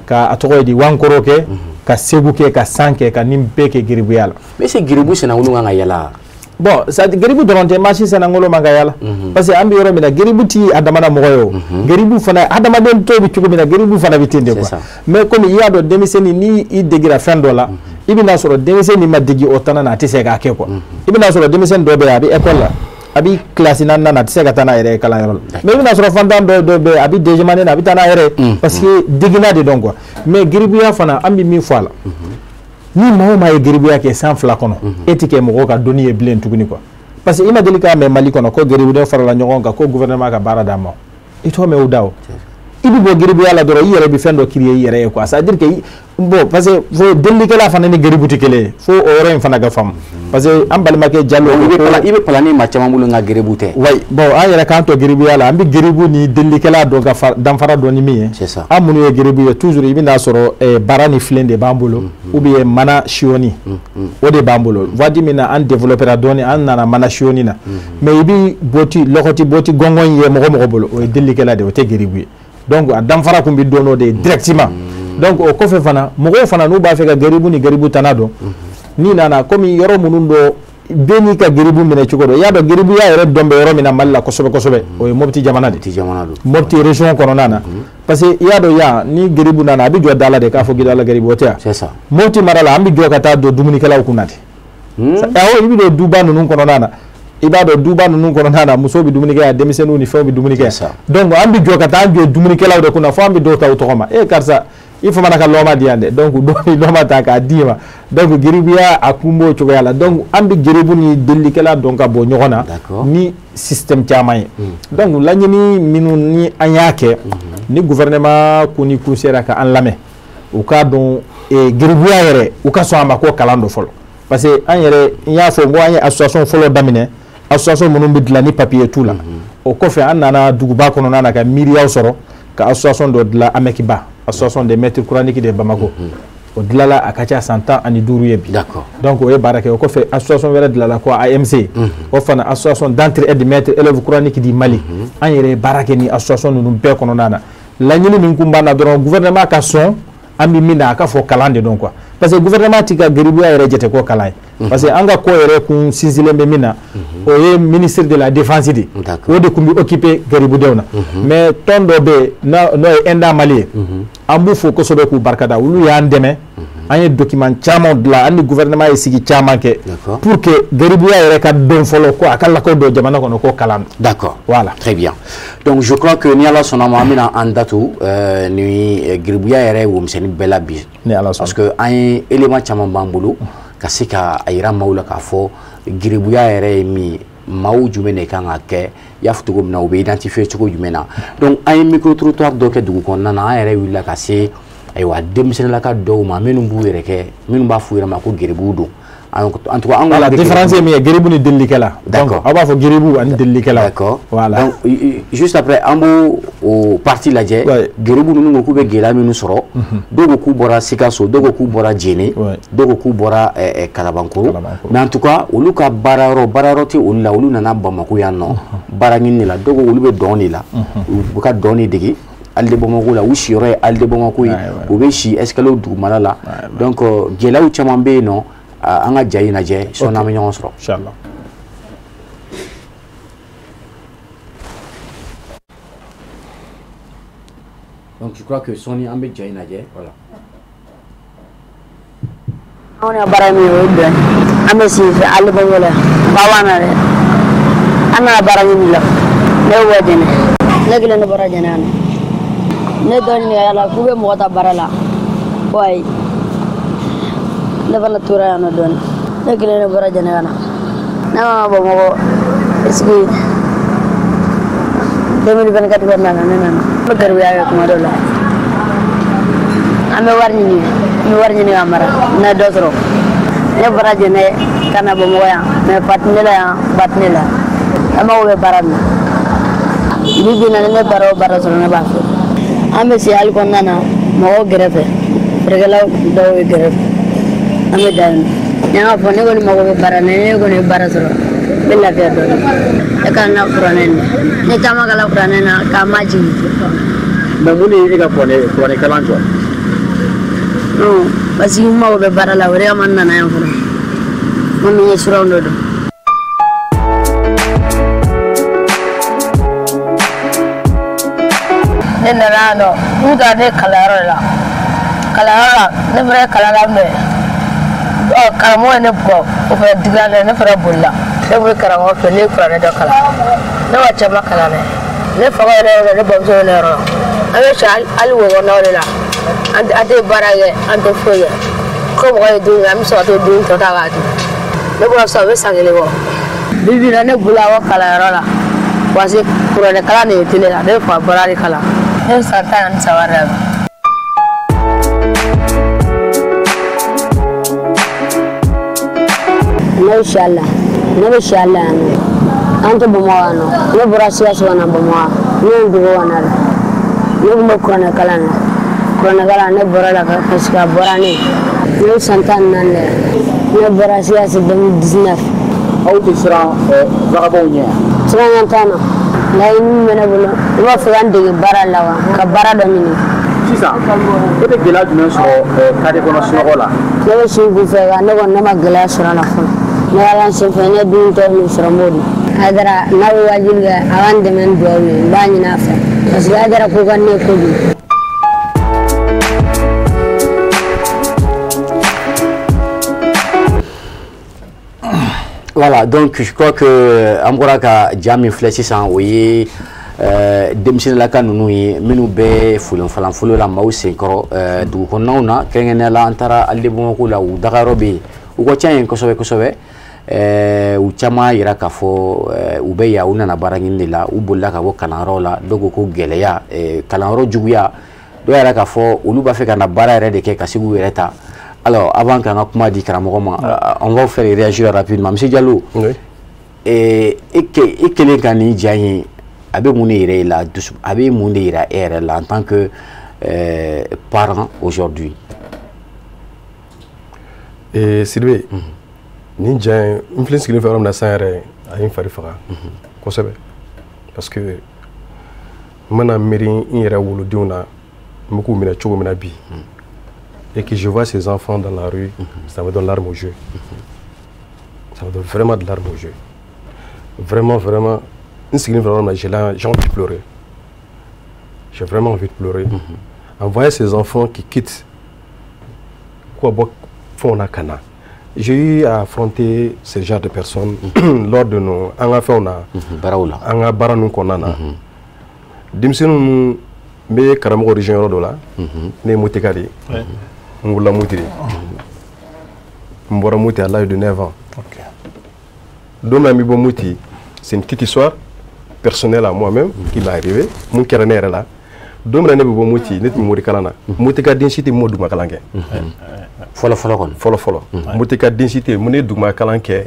ka a tɔgɔ ye di Wankoro kɛ, ka Segu kɛ, ka San kɛ, ka nin bɛɛ kɛ geribuya la. Mais est-ce que geribu senangolo kan ka yala? Bon, ça geribu dɔrɔn tɛ, maa si senangolo man ka yala. Parce que an bɛ yɔrɔ min na, geribu ti a damana mɔgɔ ye o. Geribu fana adamaden tɔw bɛ cogo min na, geribu fana bɛ ten de quoi. Mais komi i y'a dɔn denmisɛnnin ni i degira fɛn dɔ la, i bɛna sɔrɔ denmisɛnnin ma degi o tana na, a tɛ se k'a kɛ quoi. I bɛna sɔrɔ denmisɛnnin dɔ bɛ yen, a bɛ école la, a bɛ classe 4 na, a tɛ se ka taa n'a yɛrɛ ye kalanyɔrɔ la. Mais i bɛna sɔrɔ fantan dɔ bɛ yen, a bɛ deuxième année na, a bɛ taa n'a yɛrɛ ye parce que degina de dɔn quoi. Mais geribuya fana an bɛ min fɔ a la, ni maa o maa ye geribuya kɛ san 2 kɔnɔ, e ti kɛ mɔgɔw ka dɔnni ye bilen tuguni quoi. Parce que i ma deli k'a mɛn Mali kɔnɔ ko geribudenw farala ɲɔgɔn kan ko gouvernement ka baara d'a ma. I t'o mɛn o da o. I bɛ bɔ geribuya la dɔrɔn, i yɛrɛ bɛ fɛn dɔ créer i yɛrɛ ye quoi. C'est à dire que bon, parce que fo delilikɛla fana ni geribu tɛ kelen ye, fo o yɔrɔ in fana ka faamu. Parce que an balimakɛ Jalo, i bɛ palan ni maa caman bolo nka geribu tɛ. Oui, bon, an yɛrɛ k'an to geribuya la, an bɛ geribu ni delilikɛla dɔn ka danfara dɔn ni min ye. C'est ça. An minnu ye geribu ye, toujours i bɛna sɔrɔ baara ni filen de b'an bolo, ou bien mana siyɔni, o de b'an bolo. Waati min na an développera dɔɔni, an nana mana siyɔni na. Mais i bɛ boti lɔgɔti boti gɔngɔn ye mɔgɔ mɔgɔ bolo, o ye delilikɛla de ye, o tɛ geribu ye. Donc a danfara kun bɛ dɔn o de ye directement. Donc o kɔfɛ fana, mɔgɔw fana n'u b'a fɛ ka geribu ni geribu tana dɔn, n'i nana komi yɔrɔ minnu dɔ bɛɛ n'i ka geribu minɛ cogo dɔn, i y'a dɔn geribuya yɛrɛ dɔn bɛ yɔrɔ min na Mali la kosɛbɛ kosɛbɛ, o ye Mopti jamana de ye. Mopti région kɔnɔna na. Parce que i y'a dɔn yan ni geribu nana, a bɛ jɔ da la de k'a fɔ Kidala geribu, o tɛ yan. Mopti mara la, an bɛ jɔ ka taa don dumunikɛlaw kunna de. Awɔ, i bɛ don duba ninnu kɔnɔna na. I b'a dɔn duba ninnu kɔnɔna na, musow bɛ dumuni kɛ yan, denmisɛnninw ni fɛnw bɛ dumuni kɛ. Donc an bɛ jɔ ka taa an jɔ dumunikɛlaw de kunna, fo an bɛ dɔw ta u tɔgɔ ma. E karisa, i famana ka lɔma di yan dɛ. Donc dɔw bɛ lɔma ta k'a d'i ma. Donc geribuya a kun b'o cogoya la. Donc an bɛ geribu ni delilikɛla dɔn ka bɔ ɲɔgɔn na ni système caman ye. Donc laɲini minnu ni an y'a kɛ, ni gouvernement kun ni kun sera ka an lamɛn, u k'a dɔn geribuya yɛrɛ, u ka sɔn a ma ko kalan dɔ fɔlɔ. Parce que an yɛrɛ, n y'a fɔ n ko an ye association fɔlɔ daminɛ, association minnu bɛ dilan ni papier t'u la. O kɔfɛ an nana duguba kɔnɔna na ka miiriyaw sɔrɔ ka association dɔ dilan, Amekiba, association des maîtres coraniques de Bamako. O dilanla a ka ca san 15 ye bi. Donc o ye baara kɛ. O kɔfɛ association wɛrɛ dilanla ko AMC, o fana association d'entraide maîtres élèves coraniques du Mali. An yɛrɛ ye baara kɛ ni association ninnu bɛɛ kɔnɔna na. Laɲini min kun b'an na dɔrɔn, gouvernement ka sɔn an bɛ min na, a ka fɔ kalan de dɔn quoi. Parce que gouvernement t'i ka geribuya yɛrɛ jate ko kalan ye. Parce que an ka ko yɛrɛ kun sinsinlen bɛ min na, o ye ministre de la défense de. O de kun bɛ occuper geribudenw na. Mais tɔn dɔ bɛ yen n'o ye Enda Mali ye, an b'u fo kosɛbɛ k'u barikada. Olu y'an dɛmɛ, an ye document caman dilan, an ni gouvernement ye sigi caman kɛ pour que geribuya yɛrɛ ka dɔn fɔlɔ, ko a ka lakodɔn jamana kɔnɔ ko kalan. D'accord. Voilà. Très bien. Donc je crois que ni Ala sɔnna ma, an bɛna an datu ni geribuya yɛrɛ ye womisɛnnin bɛɛ la bi. Ni Ala sɔnna. Parce que an ye élément caman b'an bolo ka se ka a yira maaw la k'a fɔ geribuya yɛrɛ ye min ye, maaw jumɛn de kan ka kɛ, i y'a fɔ cogo min na, u bɛ identifier cogo jumɛn na. Donc an ye micro trottoir dɔ kɛ dugu kɔnɔna na, an yɛrɛ wulila ka se ayiwa denmisɛnninlaka dɔw ma minnu b'u yɛrɛ kɛ, minnu b'a f'u yɛrɛ ma ko geribuw don. En tout cas, voilà, différence ye min ye geribu ni delilikɛla. D'accord. Aw b'a fɔ geribu ani delilikɛla. D'accord. Voilà. Donc juste après an b'o o partie lajɛ. Geribu ninnu ko k'u bɛ gɛlɛya minnu sɔrɔ. Dɔw ko k'u bɔra Sikaso, dɔw ko k'u bɔra Jene, dɔw ko k'u bɔra Kalabankoro. Mais en tout cas, olu ka baara yɔrɔ tɛ olu la, olu nana Bamako yan nɔ baara ɲini de la. Dɔw ko olu bɛ dɔn de la, u bɛ ka dɔn de dege Alide Bamako la, u siyɔrɔ ye Alide Bamako ye, u bɛ si escalier dugumala la. Donc gɛlɛyaw caman bɛ yen nɔ. An ka ja in lajɛ sɔnni an bɛ ɲɔgɔn sɔrɔ. Inchallah. Donc je crois que sɔnni an bɛ ja in lajɛ, voilà. Anw ka baara min ye o ye dɔn ye. An bɛ si fɛ Alide Bamako la yan. Ba b'an na dɛ. An nana baara ɲini la. Ne bɛ bɔ Jɛnɛ. Ne kelen de bɔra Jɛnɛ yan nɔ. Ne dɔ ɲininka la k'u bɛ mɔgɔ ta baara la. Ko ayi. Ne fana tora yan nɔ dɔɔni. Ne kelen de bɔra Jɛnɛ ka na. Ne ma Bamakɔ est-ce que 2024 kɔnɔna na ne nana. N bɛ garibuya kɛ kuma dɔw la. An bɛ wari ɲini, n bɛ wari ɲini ka mara, n na dɔ sɔrɔ. Ne bɔra Jɛnɛ ka na Bamakɔ yan, mais fa tɛ ne la yan, ba tɛ ne la. An mago bɛ baara min na. Bi bi in na ni ne baara o baara sɔrɔ ne b'a fɛ. An bɛ si hali kɔnɔna na mɔgɔw gɛrɛfɛ, feerekɛlaw dɔw ye gɛrɛfɛ. An bɛ da yen nɔ. Ne y'a fɔ ne kɔni mago bɛ baara la, ne kɔni ye baara sɔrɔ, n bɛ lafiya dɔɔnin. Ne ka n ka kuranɛ in ne caman kalan kuranɛ na k'a ma jigin. Mais mun de ye e ka kuranɛ kalan jɔ? Non, parce que n mago bɛ baara la, o de kama n nana yan fɔlɔ. Komi n ye siraw dɔ dɔn. Ne nana yan nɔ, n taara ne kalanyɔrɔ de la. Kalanyɔrɔ la, ne fana ye kalan daminɛ. Ɔ karamɔgɔ ye ne bugɔ, o fana digira ne, ne fana bolila. Ne tun bɛ karamɔgɔ fɛ, ne ye kuranɛ dɔ kalan. Ne ma caman kalan dɛ. Ne fa yɛrɛ yɔrɔ, ne bamuso yɛrɛ yɔrɔ la. An bɛ si hali wo kɔnɔnaw de la. An tɛ baara kɛ, an tɛ foyi kɛ. Ko mɔgɔ ye dumuni kɛ, an bɛ sɔrɔ ka t'o dumuni tɔ ta k'a dun. Ne bɔra sisan, o bɛ san kelen bɔ. Bi bi in na, ne bolila ka bɔ kalanyɔrɔ la. Parce que kuranɛ kalan de ye tele la, ne bɛ fɛ ka baara de kalan. Ne bɛ san 13 de la bi. Ne bɛ si a la, ne bɛ si a la yan nɔ. An tɛ Bamakɔ yan nɔ. Ne bɔra Sikaso ka na Bamakɔ. Ne ye dugu kɔnɔ de. Ne tun bɛ kuranɛ kalan na. Kuranɛ kalan ne bɔra la parce que a bɔra ne ye. Ne bɛ san 14 de. Ne bɔra Sikaso 2019. Aw tɛ siran vagabondw ɲɛ? Siran t'an na. Laɲini min bɛ ne bolo, ne b'a fɛ ka n dege baara la wa ka baara dɔ ɲini. Sisan e bɛ gɛlɛya jumɛn sɔrɔ carré kɔnɔ sunɔgɔ la? Ne bɛ si kun fɛ nka ne kɔni ne ma gɛlɛya sɔrɔ a la fɔlɔ. Ne ala sen fɛ, ne dumuni tɔ min sɔrɔ n b'o dun. Hayidara n'a bɛ wajibi kɛ, a b'an dɛmɛ ni dugawu ye, n b'a ɲini a fɛ. Parce que Hayidara ko ka di ne ye kojugu. Voilà, donc je crois que an bɔra ka ja min filɛ sisan, o ye denmisɛnninlaka ninnu ye minnu bɛ folonfalanfolo la maaw senkɔrɔ dugu kɔnɔnaw na, kɛrɛnkɛrɛnnenya la an taara Alide Bamakɔ la, u dagayɔrɔ bɛ yen, u ka ca yen kosɛbɛ kosɛbɛ. U caman yira k'a fɔ u bɛ yan, u nana baara ɲini de la, u bolila ka bɔ kalanyɔrɔ la. Dɔw ko ko gɛlɛya, kalanyɔrɔ juguya, dɔw yɛrɛ k'a fɔ olu b'a fɛ ka na baara yɛrɛ de kɛ ka se k'u yɛrɛ ta. Alors, avant qu'an ka kuma di karamɔgɔ ma, on va vous faire réagir rapidement. Monsieur Diallo, oui. E kelen ka nin ja in, a bɛ mun de yira e la, dusu a bɛ mun de yira e yɛrɛ la en tant que parent aujourd'hui? Sidibe, nin ja in, n filɛ sigilen fɛ yɔrɔ min na sisan yɛrɛ, a ye n fari faga kosɛbɛ, parce que n mana miiri n yɛrɛ wolodenw na, n bɛ k'u minɛ cogo min na bi, et que je vois ces enfants dans la rue, ça me donne larme aux yeux. Ça me donne vraiment de larmes aux yeux. Vraiment, vraiment, j'ai envie de pleurer. J'ai vraiment envie de pleurer. En voyant ces enfants qui quittent Kana. J'ai eu à affronter ce genre de personnes lors de nos an baara ninnu kɔnɔna na. Denmisɛnnin ninnu, n bɛ karamɔgɔ région yɔrɔ dɔ la, ne ye Motika de ye. N wolola Moti de. N bɔra Moti à l'âge de 9 ans. Don min na n bɛ bɔ Moti, c'est une petite histoire personnelle à moi-même qui m'est arrivée. Mun kɛra ne yɛrɛ la? Don min na ne bɛ bɔ Moti, ne tun bɛ morikalan na. Moti ka den si tɛ mun duguma kalan kɛ. Fɔlɔ fɔlɔ kɔni. Fɔlɔ fɔlɔ. Moti ka den si tɛ mun ne duguma kalan kɛ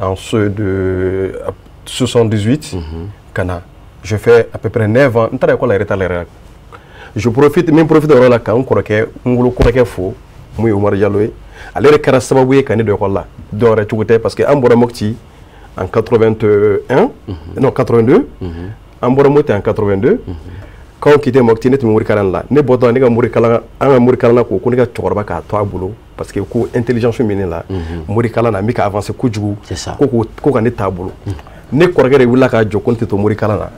en ce de 78 ka na. Je fais à peu près 9 ans. N taara école la yɛrɛ t'a la yɛrɛ. Je profite, n profite o yɔrɔ la ka n kɔrɔkɛ, n wolo kɔrɔkɛ fo, mun ye Umaru Jalo ye. Ale yɛrɛ kɛra sababu ye ka ne don école la. Dɔw wɛrɛ cogo tɛ, parce que an bɔra Mopti en 81, non 82. An bɔra Mopti en 82. Quand on quittait Mopti, ne tun bɛ morikalan la. Ne bɔtɔ ne ka morikalan, an ka morikalan ko ko ne ka cɛkɔrɔba k'a to a bolo, parce que ko intelligence min ne la morikalan na, n bɛ ka avancer kojugu. Ko ka ne t'a bolo. Ne kɔrɔkɛ de wulila k'a jɔ ko ne tɛ to morikalan na.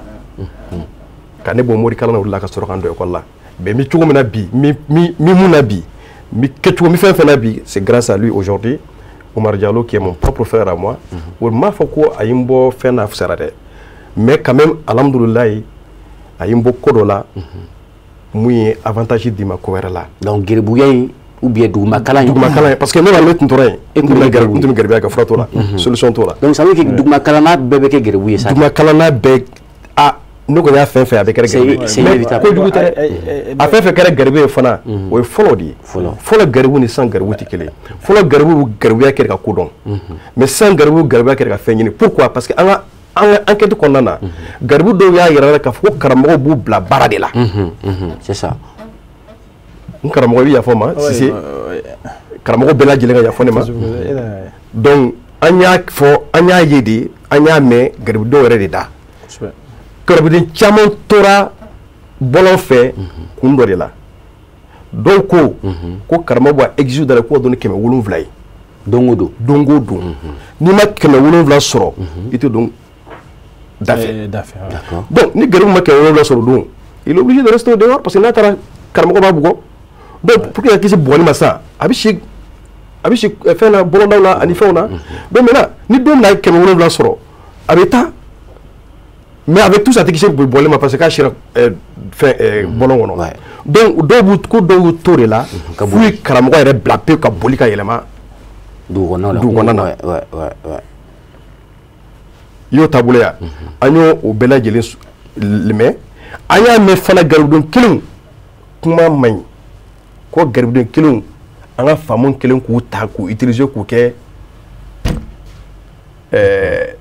Ka ne bɔ morikalan na, wulila ka sɔrɔ ka n don école la. Mais n bɛ cogo min na bi, n bɛ mun na bi, n bɛ kɛcogo, n bɛ fɛn fɛn na bi, c'est grâce à lui aujourd'hui, Omar Diallo qui est mon propre frère à moi. O m'a fɔ ko a ye n bɔ fɛn na fisayara dɛ, mais quand même, alhamdulilayi, a ye n bɔ ko dɔ la mun ye avantage d'i ma ko wɛrɛ la. Donc geribuya in ou bien duguma kalan in? Duguma kalan in, parce que ne b'a ne tun tora yen, n tun bɛ garibu, n tun bɛ garibuya kɛ, fura t'o la, solution t'o la. Donc ça veut dire que duguma kalanna bɛɛ bɛ kɛ geribu ye sa? Duguma kalanna bɛɛ, a ne kɔni y'a fɛn fɛn, a bɛ kɛra garibu ye. C'est inévitable. Kojugu tɛ dɛ, a fɛn fɛn kɛra garibu ye fana, o ye fɔlɔ de ye. Fɔlɔ garibu ni sisan garibu tɛ kelen ye. Fɔlɔ garibu bɛ garibuya kɛ ka ko dɔn, mais sisan garibu bɛ garibuya kɛ ka fɛn ɲini. Pourquoi? Parce que an ka enquête kɔnɔna na, garibu dɔw y'a yira k'a fɔ ko karamɔgɔw b'u bila baara de la. C'est ça. N karamɔgɔ, i bɛ yafa n ma, Sise. Karamɔgɔ bɛɛ lajɛlen ka yafa ne ma. Donc an y'a fɔ, an y'a ye de, an y'a mɛn garibudenw yɛrɛ de da. Garibuden caman tora bɔlɔn fɛ kun dɔ de la. Dɔw ko ko karamɔgɔ b'a exige da la k'o don ni 700 ye. Don o don. Don o don. N'i ma 700 sɔrɔ, i tɛ don da fɛ. Donc ni garibu ma 700 sɔrɔ don, il est obligé de rester dehors parce que n'a taara karamɔgɔ b'a bugɔ. Donc pour que ka kisi bugɔli ma sa, a bɛ si fɛn na, bɔlɔndaw la ani fɛnw na. Donc maintenant ni don min na a ye 700 sɔrɔ, a bɛ taa. Mais avec tout ça, a tɛ kisi bɔli ma parce que k'a sera fɛn bɔlɔn kɔnɔ. Donc dɔw b'u ko dɔw y'u to de la f'u ye karamɔgɔ yɛrɛ bila pewu ka boli ka yɛlɛma dugu kɔnɔna na. I y'o taabolo ya, an y'o o bɛɛ lajɛlen mɛn. An y'a mɛn fana garibuden kelenw kuma man ɲi, ko garibuden kelenw an ka faamu kelen k'u ta k'u utiliser k'u kɛ n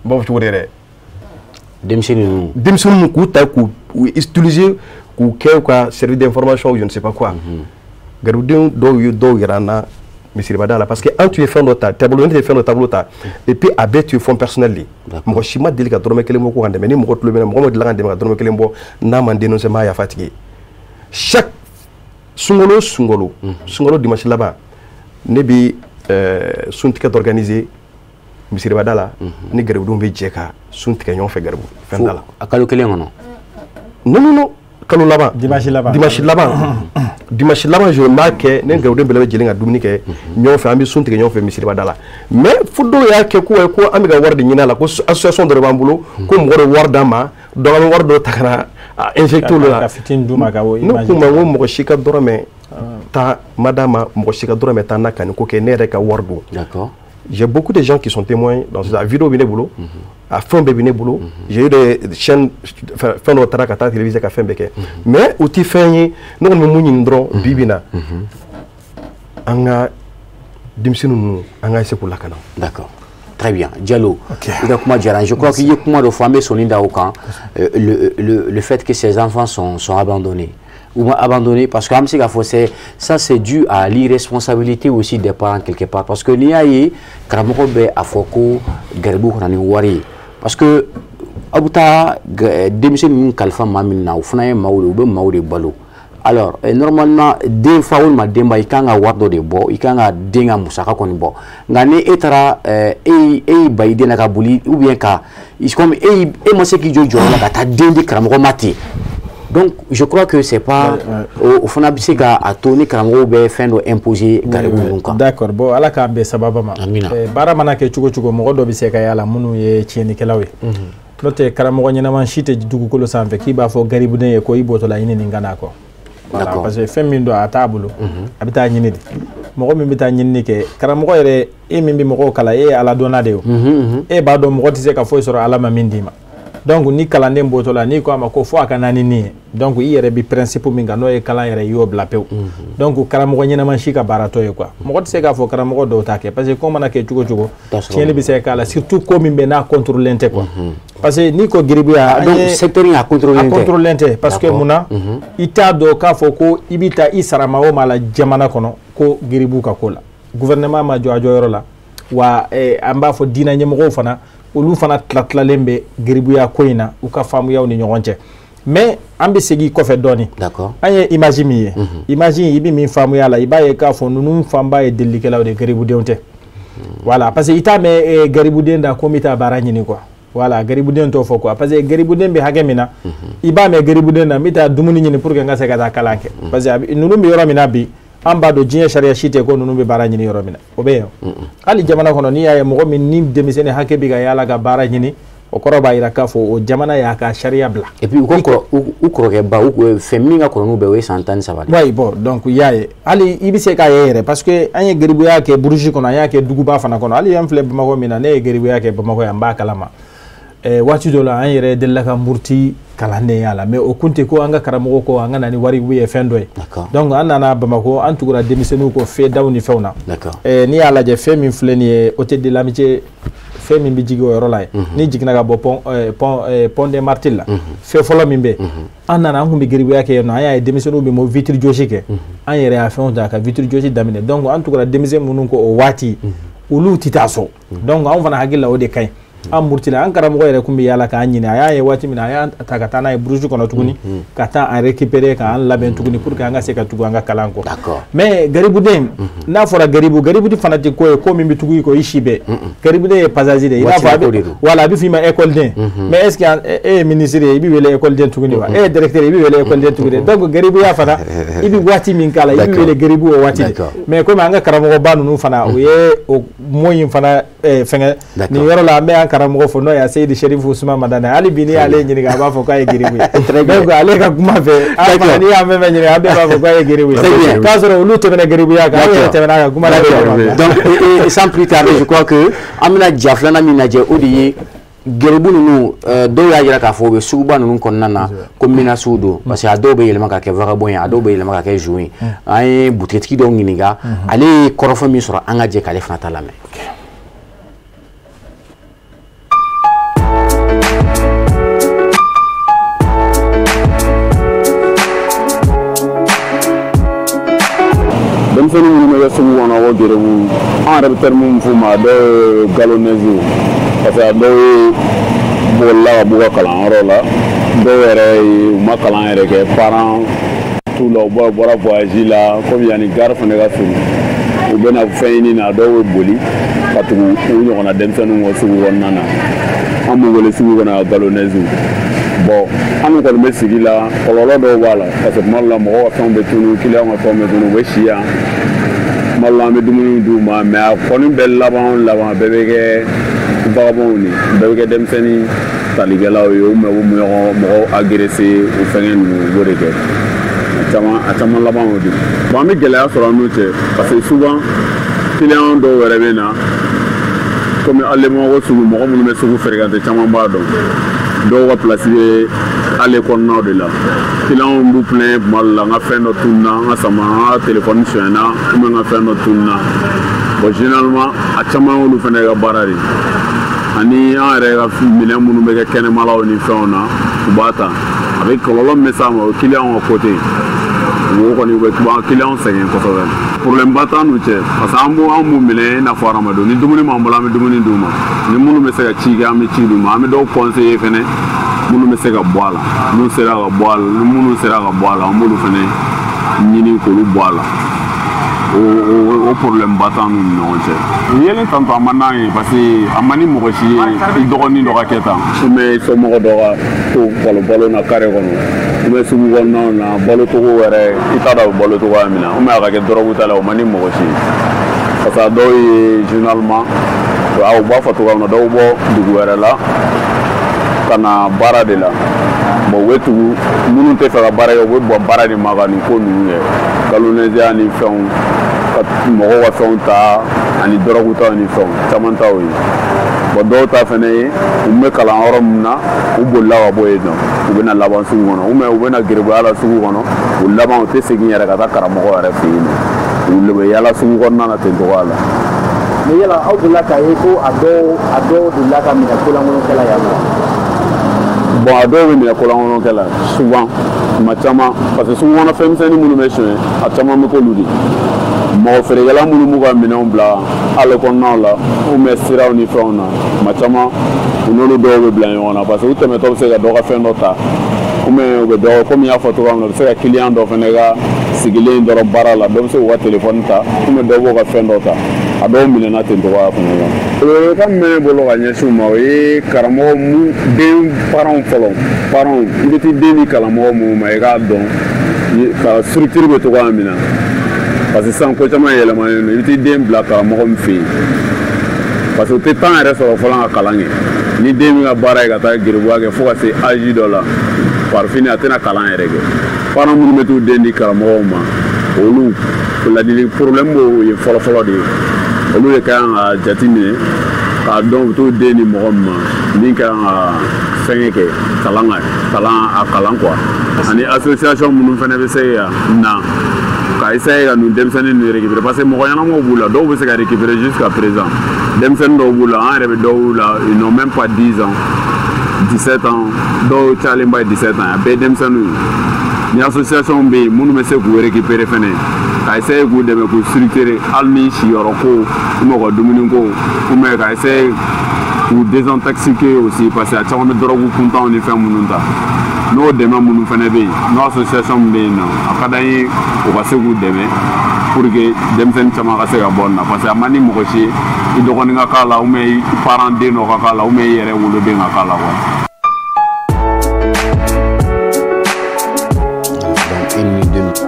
b'a fɔ cogo di yɛrɛ, denmisɛnnin k'u ta k'u utiliser k'u kɛ u ka service d'information ou je ne sais pas quoi. Garibuden dɔw ye dɔw yɛrɛ an na misiribada la parce que an tun ye fɛn dɔ ta taabolo, ne tun ye fɛn dɔ taabolo ta et puis a bɛɛ tun ye fonds personnel de ye. Mɔgɔ si ma deli ka dɔrɔmɛ kelen bɔ ko ka dɛmɛ. Ni mɔgɔ tulo bɛ na, mɔgɔ ma deli ka dɛmɛ ka dɔrɔmɛ kelen bɔ n'a ma dénoncer, n b'a yafa tigi ye. Chaque sunkalo dimanche laban, ne bɛ suntigɛ dɔ organiser misiribada la, ni garibudenw bɛ jɛ ka sun tigɛ ɲɔgɔn fɛ garibu fɛn da la. A kalo kelen kɔnɔ? Non non non, kalo laban. Dimanche laban. Dimanche laban je m'a kɛ ne garibuden bɛɛ lajɛlen ka dumuni kɛ ɲɔgɔn fɛ, an bɛ sun tigɛ ɲɔgɔn fɛ misiribada la. Mais fo dɔw y'a kɛ ko an bɛ ka wari de ɲini a la, ko association dɔ de b'an bolo, ko mɔgɔ dɔ wari d'an ma, donc an bɛ wari dɔ ta ka na a injecter olu la. Ka fitinin d'u ma ka o imaginer. Ne k'u ma n ko mɔgɔ si ka dɔrɔmɛ ta ma d'a ma, mɔgɔ si ka dɔrɔmɛ ta n'a ka nin ko kɛ, ne yɛrɛ ka wari don. D'accord. J'ai beaucoup de gens qui sont témoins dans la vidéo bɛ ne bolo, a fɛn bɛɛ bɛ ne bolo. J'ai eu des chaînes fɛn dɔw taara ka taa télévisé ka fɛn bɛɛ kɛ, mais o ti fɛn ye. Ne kɔni bɛ mun ɲini dɔrɔn bi bi in na, an ka denmisɛnnin ninnu an ka essayer k'u lakana. D'accord. Très bien. Diallo, i ka kuma diyara n ye. Je crois qu'il y a kuma dɔ fɔ, an bɛ sɔnni da o kan, le fait que ces enfants sont abandonnés. Ou abandonnés parce que ça c'est dû à l'irresponsabilité aussi des parents quelque part, parce que n'i y'a ye karamɔgɔ bɛ a fɔ ko garibu kana ni wari ye, parce que aw bɛ taa denmisɛnnin ninnu kalifa maa min na, o fana ye maaw de, u bɛ maaw de balo. Alors normalement den fa walima denba, i kan ka wari dɔ de bɔ, i kan ka den ka musaka kɔni bɔ. Nka ni e taara e y'i ba i den na ka boli, ou bien ka comme e ma se k'i jɔ jɔyɔrɔ la ka taa den di karamɔgɔ ma ten. Donc je crois que c'est pas au fana bɛ se ka a to ni karamɔgɔw bɛ fɛn dɔ imposer garibu ninnu kan. D'accord, bon ala k'an bɛn sababa ma. Baara mana kɛ cogo cogo, mɔgɔ dɔ bɛ se ka y'a la minnu ye tiɲɛnikɛlaw ye. N'o tɛ karamɔgɔ ɲɛnama si tɛ dugukolo sanfɛ k'i b'a fɔ garibuden ye ko i bɔtɔla ɲini nin ka n'a kɔ. Voilà, parce que fɛn min don a t'a bolo, a bɛ taa ɲini de. Mɔgɔ min bɛ taa ɲinini kɛ, karamɔgɔ yɛrɛ e min bɛ mɔgɔw kalan, e ye ala dɔnna de ye o. E b'a dɔn mɔgɔ tɛ se ka foyi sɔrɔ ala ma min d'i ma. Donc ni kalanden bɔtɔ la, n'i ko a ma ko fo a ka na ni nin ye, donc i yɛrɛ bi principe min kan n'o ye kalan yɛrɛ, i y'o bila pewu. Donc karamɔgɔ ɲɛnama si ka baaratɔ ye quoi. Mɔgɔ tɛ se k'a fɔ karamɔgɔ dɔw t'a kɛ, parce que ko mana kɛ cogo cogo, tiɲɛni bɛ se ka k'a la, surtout ko min bɛ n'a contrôlen tɛ quoi. Parce que n'i ko geribuya, donc secteur in a contrôlen tɛ. A contrôlen tɛ, parce que munna i t'a dɔn k'a fɔ ko i bɛ taa i sara maa o maa la jamana kɔnɔ ko geribu ka ko la. Gouvernement ma jɔ a jɔyɔrɔ la, wa an b'a fɔ diinɛ ɲɛmɔgɔw fana, olu fana tila-tilalen bɛ geribuya ko in na u ka faamuyaw ni ɲɔgɔn cɛ. Mais an bɛ segin kɔfɛ dɔɔni. An ye image min ye, image in i bɛ min faamuya la, i b'a ye k'a fɔ ninnu fanba ye delilikɛlaw de, geribudenw tɛ. Voilà, parce que i t'a mɛn garibuden da ko n bɛ taa baara ɲini quoi. Voilà, garibuden t'o fɔ quoi, parce que garibuden bɛ hakɛ min na, i b'a mɛn garibuden na n bɛ taa dumuni ɲini pour que n ka se ka taa kalan kɛ. Parce que ninnu bɛ yɔrɔ min na bi, an b'a dɔn diɲɛ sariya si tɛ ko ninnu bɛ baara ɲini yɔrɔ min na, o bɛ yen. Hali jamana kɔnɔ n'i y'a ye mɔgɔ min ni denmisɛnnin hakɛ bɛ ka yaala ka baara ɲini, o kɔrɔ b'a jira k'a fɔ o jamana y'a ka sariya bila. Et puis u kɔrɔkɛ ba, fɛn min ka kɔrɔ n'u bɛɛ, o ye san 13 de. Oui, bon, donc i y'a ye, hali i bɛ se k'a ye yɛrɛ, parce que an ye geribuya kɛ burusi kɔnɔ, an y'a kɛ duguba fana kɔnɔ. Hali an filɛ Bamakɔ min na, ne ye geribuya kɛ Bamakɔ yan, n b'a kalama. Waati dɔ la an yɛrɛ delila ka muruti kalandenya la, mais o kun tɛ ko an ka karamɔgɔ ko an ka na ni wari ye fɛn dɔ ye. Donc an nana Bamakɔ, an tugura denmisɛnninw kɔ fɛdaw ni fɛnw na. N'i y'a lajɛ fɛn min filɛ nin ye, hôtel de l'amitié fɛn min bɛ jigin o yɔrɔ la yen, n'i jiginna ka bɔ pont des Martyrs la, fɛn fɔlɔ min bɛ an nana, an tun bɛ geribuya kɛ yen nɔ, an y'a ye denmisɛnninw bɛ vitre jɔsi kɛ, an yɛrɛ y'a fɛnw ta ka vitre jɔsi daminɛ. Donc an tugura denmisɛn minnu kɔ o waati, olu tɛ taa so. Donc anw fana hakili la o de ka ɲi. An murutila, an karamɔgɔ yɛrɛ tun bɛ yaala k'an ɲini, a y'a ye waati min na, a y'an ta ka taa n'a ye brousse kɔnɔ tuguni, ka taa an récupérer k'an labɛn tuguni pour que an ka se ka tugu an ka kalan kɔ. Mais garibuden, n'a fɔra garibu, garibu fana tɛ ko ye ko min bɛ tugu i kɔ i si bɛɛ. Garibuden ye passager de ye, i n'a fɔ a bɛ voilà, a bɛ f'i ma école mais est ce que e ye ministre ye, i bɛ wele école tuguni wa? E ye directeur ye, i bɛ wele école tuguni. Donc garibuya fana, i bɛ waati min k'a la, i bɛ wele garibu o waati de. Mais komi an ka karamɔgɔba ninnu fana, u ye o mot in fana fɛngɛ nin yɔrɔ la, an bɛ an karamɔgɔ fo, n'o ye Seyidi Serifu Usman Madani. Hali bi n'i y'ale ɲininka, a b'a fɔ k'a ye geribu ye. Donc ale ka kuma fɛ, an fana n'i y'an fɛn fɛn ɲininka, an bɛɛ b'a fɔ k'a ye geribu ye. K'a sɔrɔ olu tɛmɛna geribuya kan, an yɛrɛ tɛmɛna a ka kuma la. Donc sans plus tarder, je crois que an bɛna ja filanan min lajɛ, o de ye geribu ninnu. Dɔw y'a jira k'a fɔ u bɛ suguba ninnu kɔnɔna na ko menaces don, parce que a dɔw bɛ yɛlɛma ka kɛ vagabond ye, a dɔw bɛ yɛlɛma ka kɛ zon ye. An ye butigitigi dɔw ɲininka, ale ye kɔrɔfɔ min sɔrɔ, an ka jɛ k'ale fana ta lamɛn. Denmisɛnnin minnu bɛ kɛ sugu kɔnɔ ko geribu, an yɛrɛ bɛ terme min f'u ma, a dɔw ye galonɛzi, parce que a dɔw ye bolila ka b'u ka kalanyɔrɔ la, dɔw yɛrɛ ye u ma kalan yɛrɛ kɛ, parents t'u la, u bɔra voyage la, komi yanni gare fana ka surun, u bɛna fɛn ɲini na, dɔw bɛ boli ka tugu u ɲɔgɔnna denmisɛnninw kɔ sugu kɔnɔna na. An b'u wele sugu kɔnɔ galonɛziw. Bon, an kɔni bɛ sigi la, kɔlɔlɔ dɔw b'a la, parce que tuma dɔ la mɔgɔw ka fɛnw bɛ tunun, clients ka fɛnw bɛ tunun, u bɛ si yan. Tuma dɔ la an bɛ dumuni d'u ma, mais a kɔni bɛɛ laban laban bɛɛ bɛ kɛ vagabonds de ye, bɛɛ bɛ kɛ denmisɛnnin talikɛlaw ye, ou bien u bɛ ɲɔgɔn mɔgɔw agresser, o fɛngɛ ninnu u b'o de kɛ. A caman laban o de. Bon, an bɛ gɛlɛya sɔrɔ an n'u cɛ, parce que souvent clients dɔw yɛrɛ bɛ na, komi hali Bamakɔ sugu, mɔgɔ minnu bɛ sugu fréquenter caman b'a dɔn. Dɔw ka place bɛ ale kɔnɔnaw de la, clients b'u plaint tuma dɔ la, n ka fɛn dɔ tununna, n ka sama, n ka téléphone sonyɛna, ou bien n ka fɛn dɔ tununna. Bon, généralement a caman y'olu fana ka baara de ye, ani an yɛrɛ ka minɛn minnu bɛ kɛ kɛnɛmalaw ni fɛnw na, u b'a ta. A bɛ kɔlɔlɔ min bɛ s'a ma, o ye clients ka côté, o kɔni u bɛ clients sɛgɛn kosɛbɛ. Problème ba t'an n'u cɛ, parce que an b'u minɛ i n'a fɔ hadamadenw. Ni dumuni b'an bolo, an bɛ dumuni d'u ma, ni minnu bɛ se ka ci kɛ, an bɛ ci d'u ma, an bɛ dɔw conseiller fɛnɛ minnu bɛ se ka bɔ a la, n'u sera ka bɔ a la, ni minnu sera ka bɔ a la, an b'olu fɛnɛ ɲini k'olu bɔ a la. O problème ba t'an n'u ni ɲɔgɔn cɛ. Yelen tantɔ a man d'an ye, parce que a man di mɔgɔ si ye i dɔgɔnin dɔ ka kɛ tan, ou bien somɔgɔ dɔ ka to balo na carré kɔnɔ, ou bien sugu kɔnɔnaw na, balocogo yɛrɛ i t'a dɔn a bɛ balo cogoya min na, ou bien a ka kɛ dɔrɔgu ta la, o man di mɔgɔ si ye. Parce que a dɔw ye généralement, u b'a fɔ cogoya min na, dɔw bɔ dugu wɛrɛ la ka na baara de la. Bon, u bɛ tugu minnu tɛ fɛ ka baara kɛ, u bɛ bɔn baara de ma ka nin ko ninnu kɛ, galonɛziya ni fɛnw, ka mɔgɔw ka fɛnw ta, ani dɔrɔgu taw ni fɛnw caman ta o ye. Bon, dɔw ta fɛnɛ ye, u bɛ kalan yɔrɔ min na, u bolila ka bɔ yen nɔ, u bɛ na laban sugu kɔnɔ, ou bien u bɛ na geribuya la sugu kɔnɔ, u laban u tɛ segin yɛrɛ ka taa karamɔgɔ yɛrɛ fɛ yen nɔ, u bɛ yaala sugu kɔnɔna na ten cogoya la. Mais yala aw delila k'a ye ko a dɔw delila ka minɛ kolankolonkɛla yan wa? Bon, a dɔw bɛ minɛ kolankolonkɛla la souvent, tuma caman, parce que sugu kɔnɔ fɛnmisɛnnin minnu bɛ sonyɛ, a caman bɛ k'olu de. Mɔgɔ feerekɛla minnu b'u ka minɛnw bila ale kɔnɔnaw la, ou bien siraw ni fɛnw na, tuma caman u n'olu dɔw bɛ bila ɲɔgɔn na, parce que u tɛmɛtɔ bɛ se ka dɔ ka fɛn dɔ ta, ou bien u bɛ dɔ, komi n y'a fɔ cogoya min na, u bɛ se ka client dɔ fana ka sigilen dɔrɔn baara la, dɔ bɛ se k'u ka téléphone ta, ou bien dɔ b'o ka fɛn dɔ ta, a dɔw minɛna ten cogoya fana la. Welewelekan min bɛ ne bolo ka ɲɛsin u ma, o ye karamɔgɔ mun den parents fɔlɔ, parents, i bɛ t'i den di karamɔgɔ minnu ma, i k'a dɔn ka structure bɛ cogoya min na, parce que sisan ko caman yɛlɛmalen don, i bɛ t'i den bila karamɔgɔ min fɛ yen, parce que u tɛ temps yɛrɛ sɔrɔ fɔlɔ ka kalan kɛ. Ni den min ka baara ye ka taa geribuya kɛ fo ka se âge dɔ la, par fini a tɛna kalan yɛrɛ kɛ. Parents minnu bɛ t'u den di karamɔgɔw ma, olu ladili problème b'o ye fɔlɔ-fɔlɔ de ye. Olu de ka kan ka jate minɛ k'a dɔn u bɛ t'u den di mɔgɔ min ma min ka kan ka fɛngɛ kɛ, kalan a kalan quoi. Ani association minnu fana bɛ se ka na ka Ka essayer ka ninnu denmisɛnnin ninnu récupérer parce que mɔgɔ ɲɛnamaw b'u la, dɔw bɛ se ka récupérer jusqu'à présent. Denmisɛnnin dɔw b'u la, an yɛrɛ bɛ dɔw la, ils n'ont même pas 10 ans, 17 ans, dɔw cayalenba ye 17 ans, a bɛɛ ye denmisɛnninw ye. Ni association bɛ yen minnu bɛ se k'u récupérer fɛnɛ, ka essayer k'u dɛmɛ k'u structurer, hali ni siyɔrɔ ko ou bien u ka dumuni ko, ou bien ka essayer k'u désintoxiquer aussi, parce que a caman bɛ drogue kuntanw ni fɛn minnu ta. N'o dɛmɛ minnu fɛnɛ bɛ yen, n'o association min bɛ yen nɔ, a ka d'an ye u ka se k'u dɛmɛ pour que denmisɛnnin caman ka se ka bɔ nin na, parce que a man di mɔgɔ si ye i dɔgɔnin ka k'a la, ou bien i parent den dɔ ka k'a la, ou bien i yɛrɛ woloden ka k'a la quoi. Donc, une minute, 2 minutes.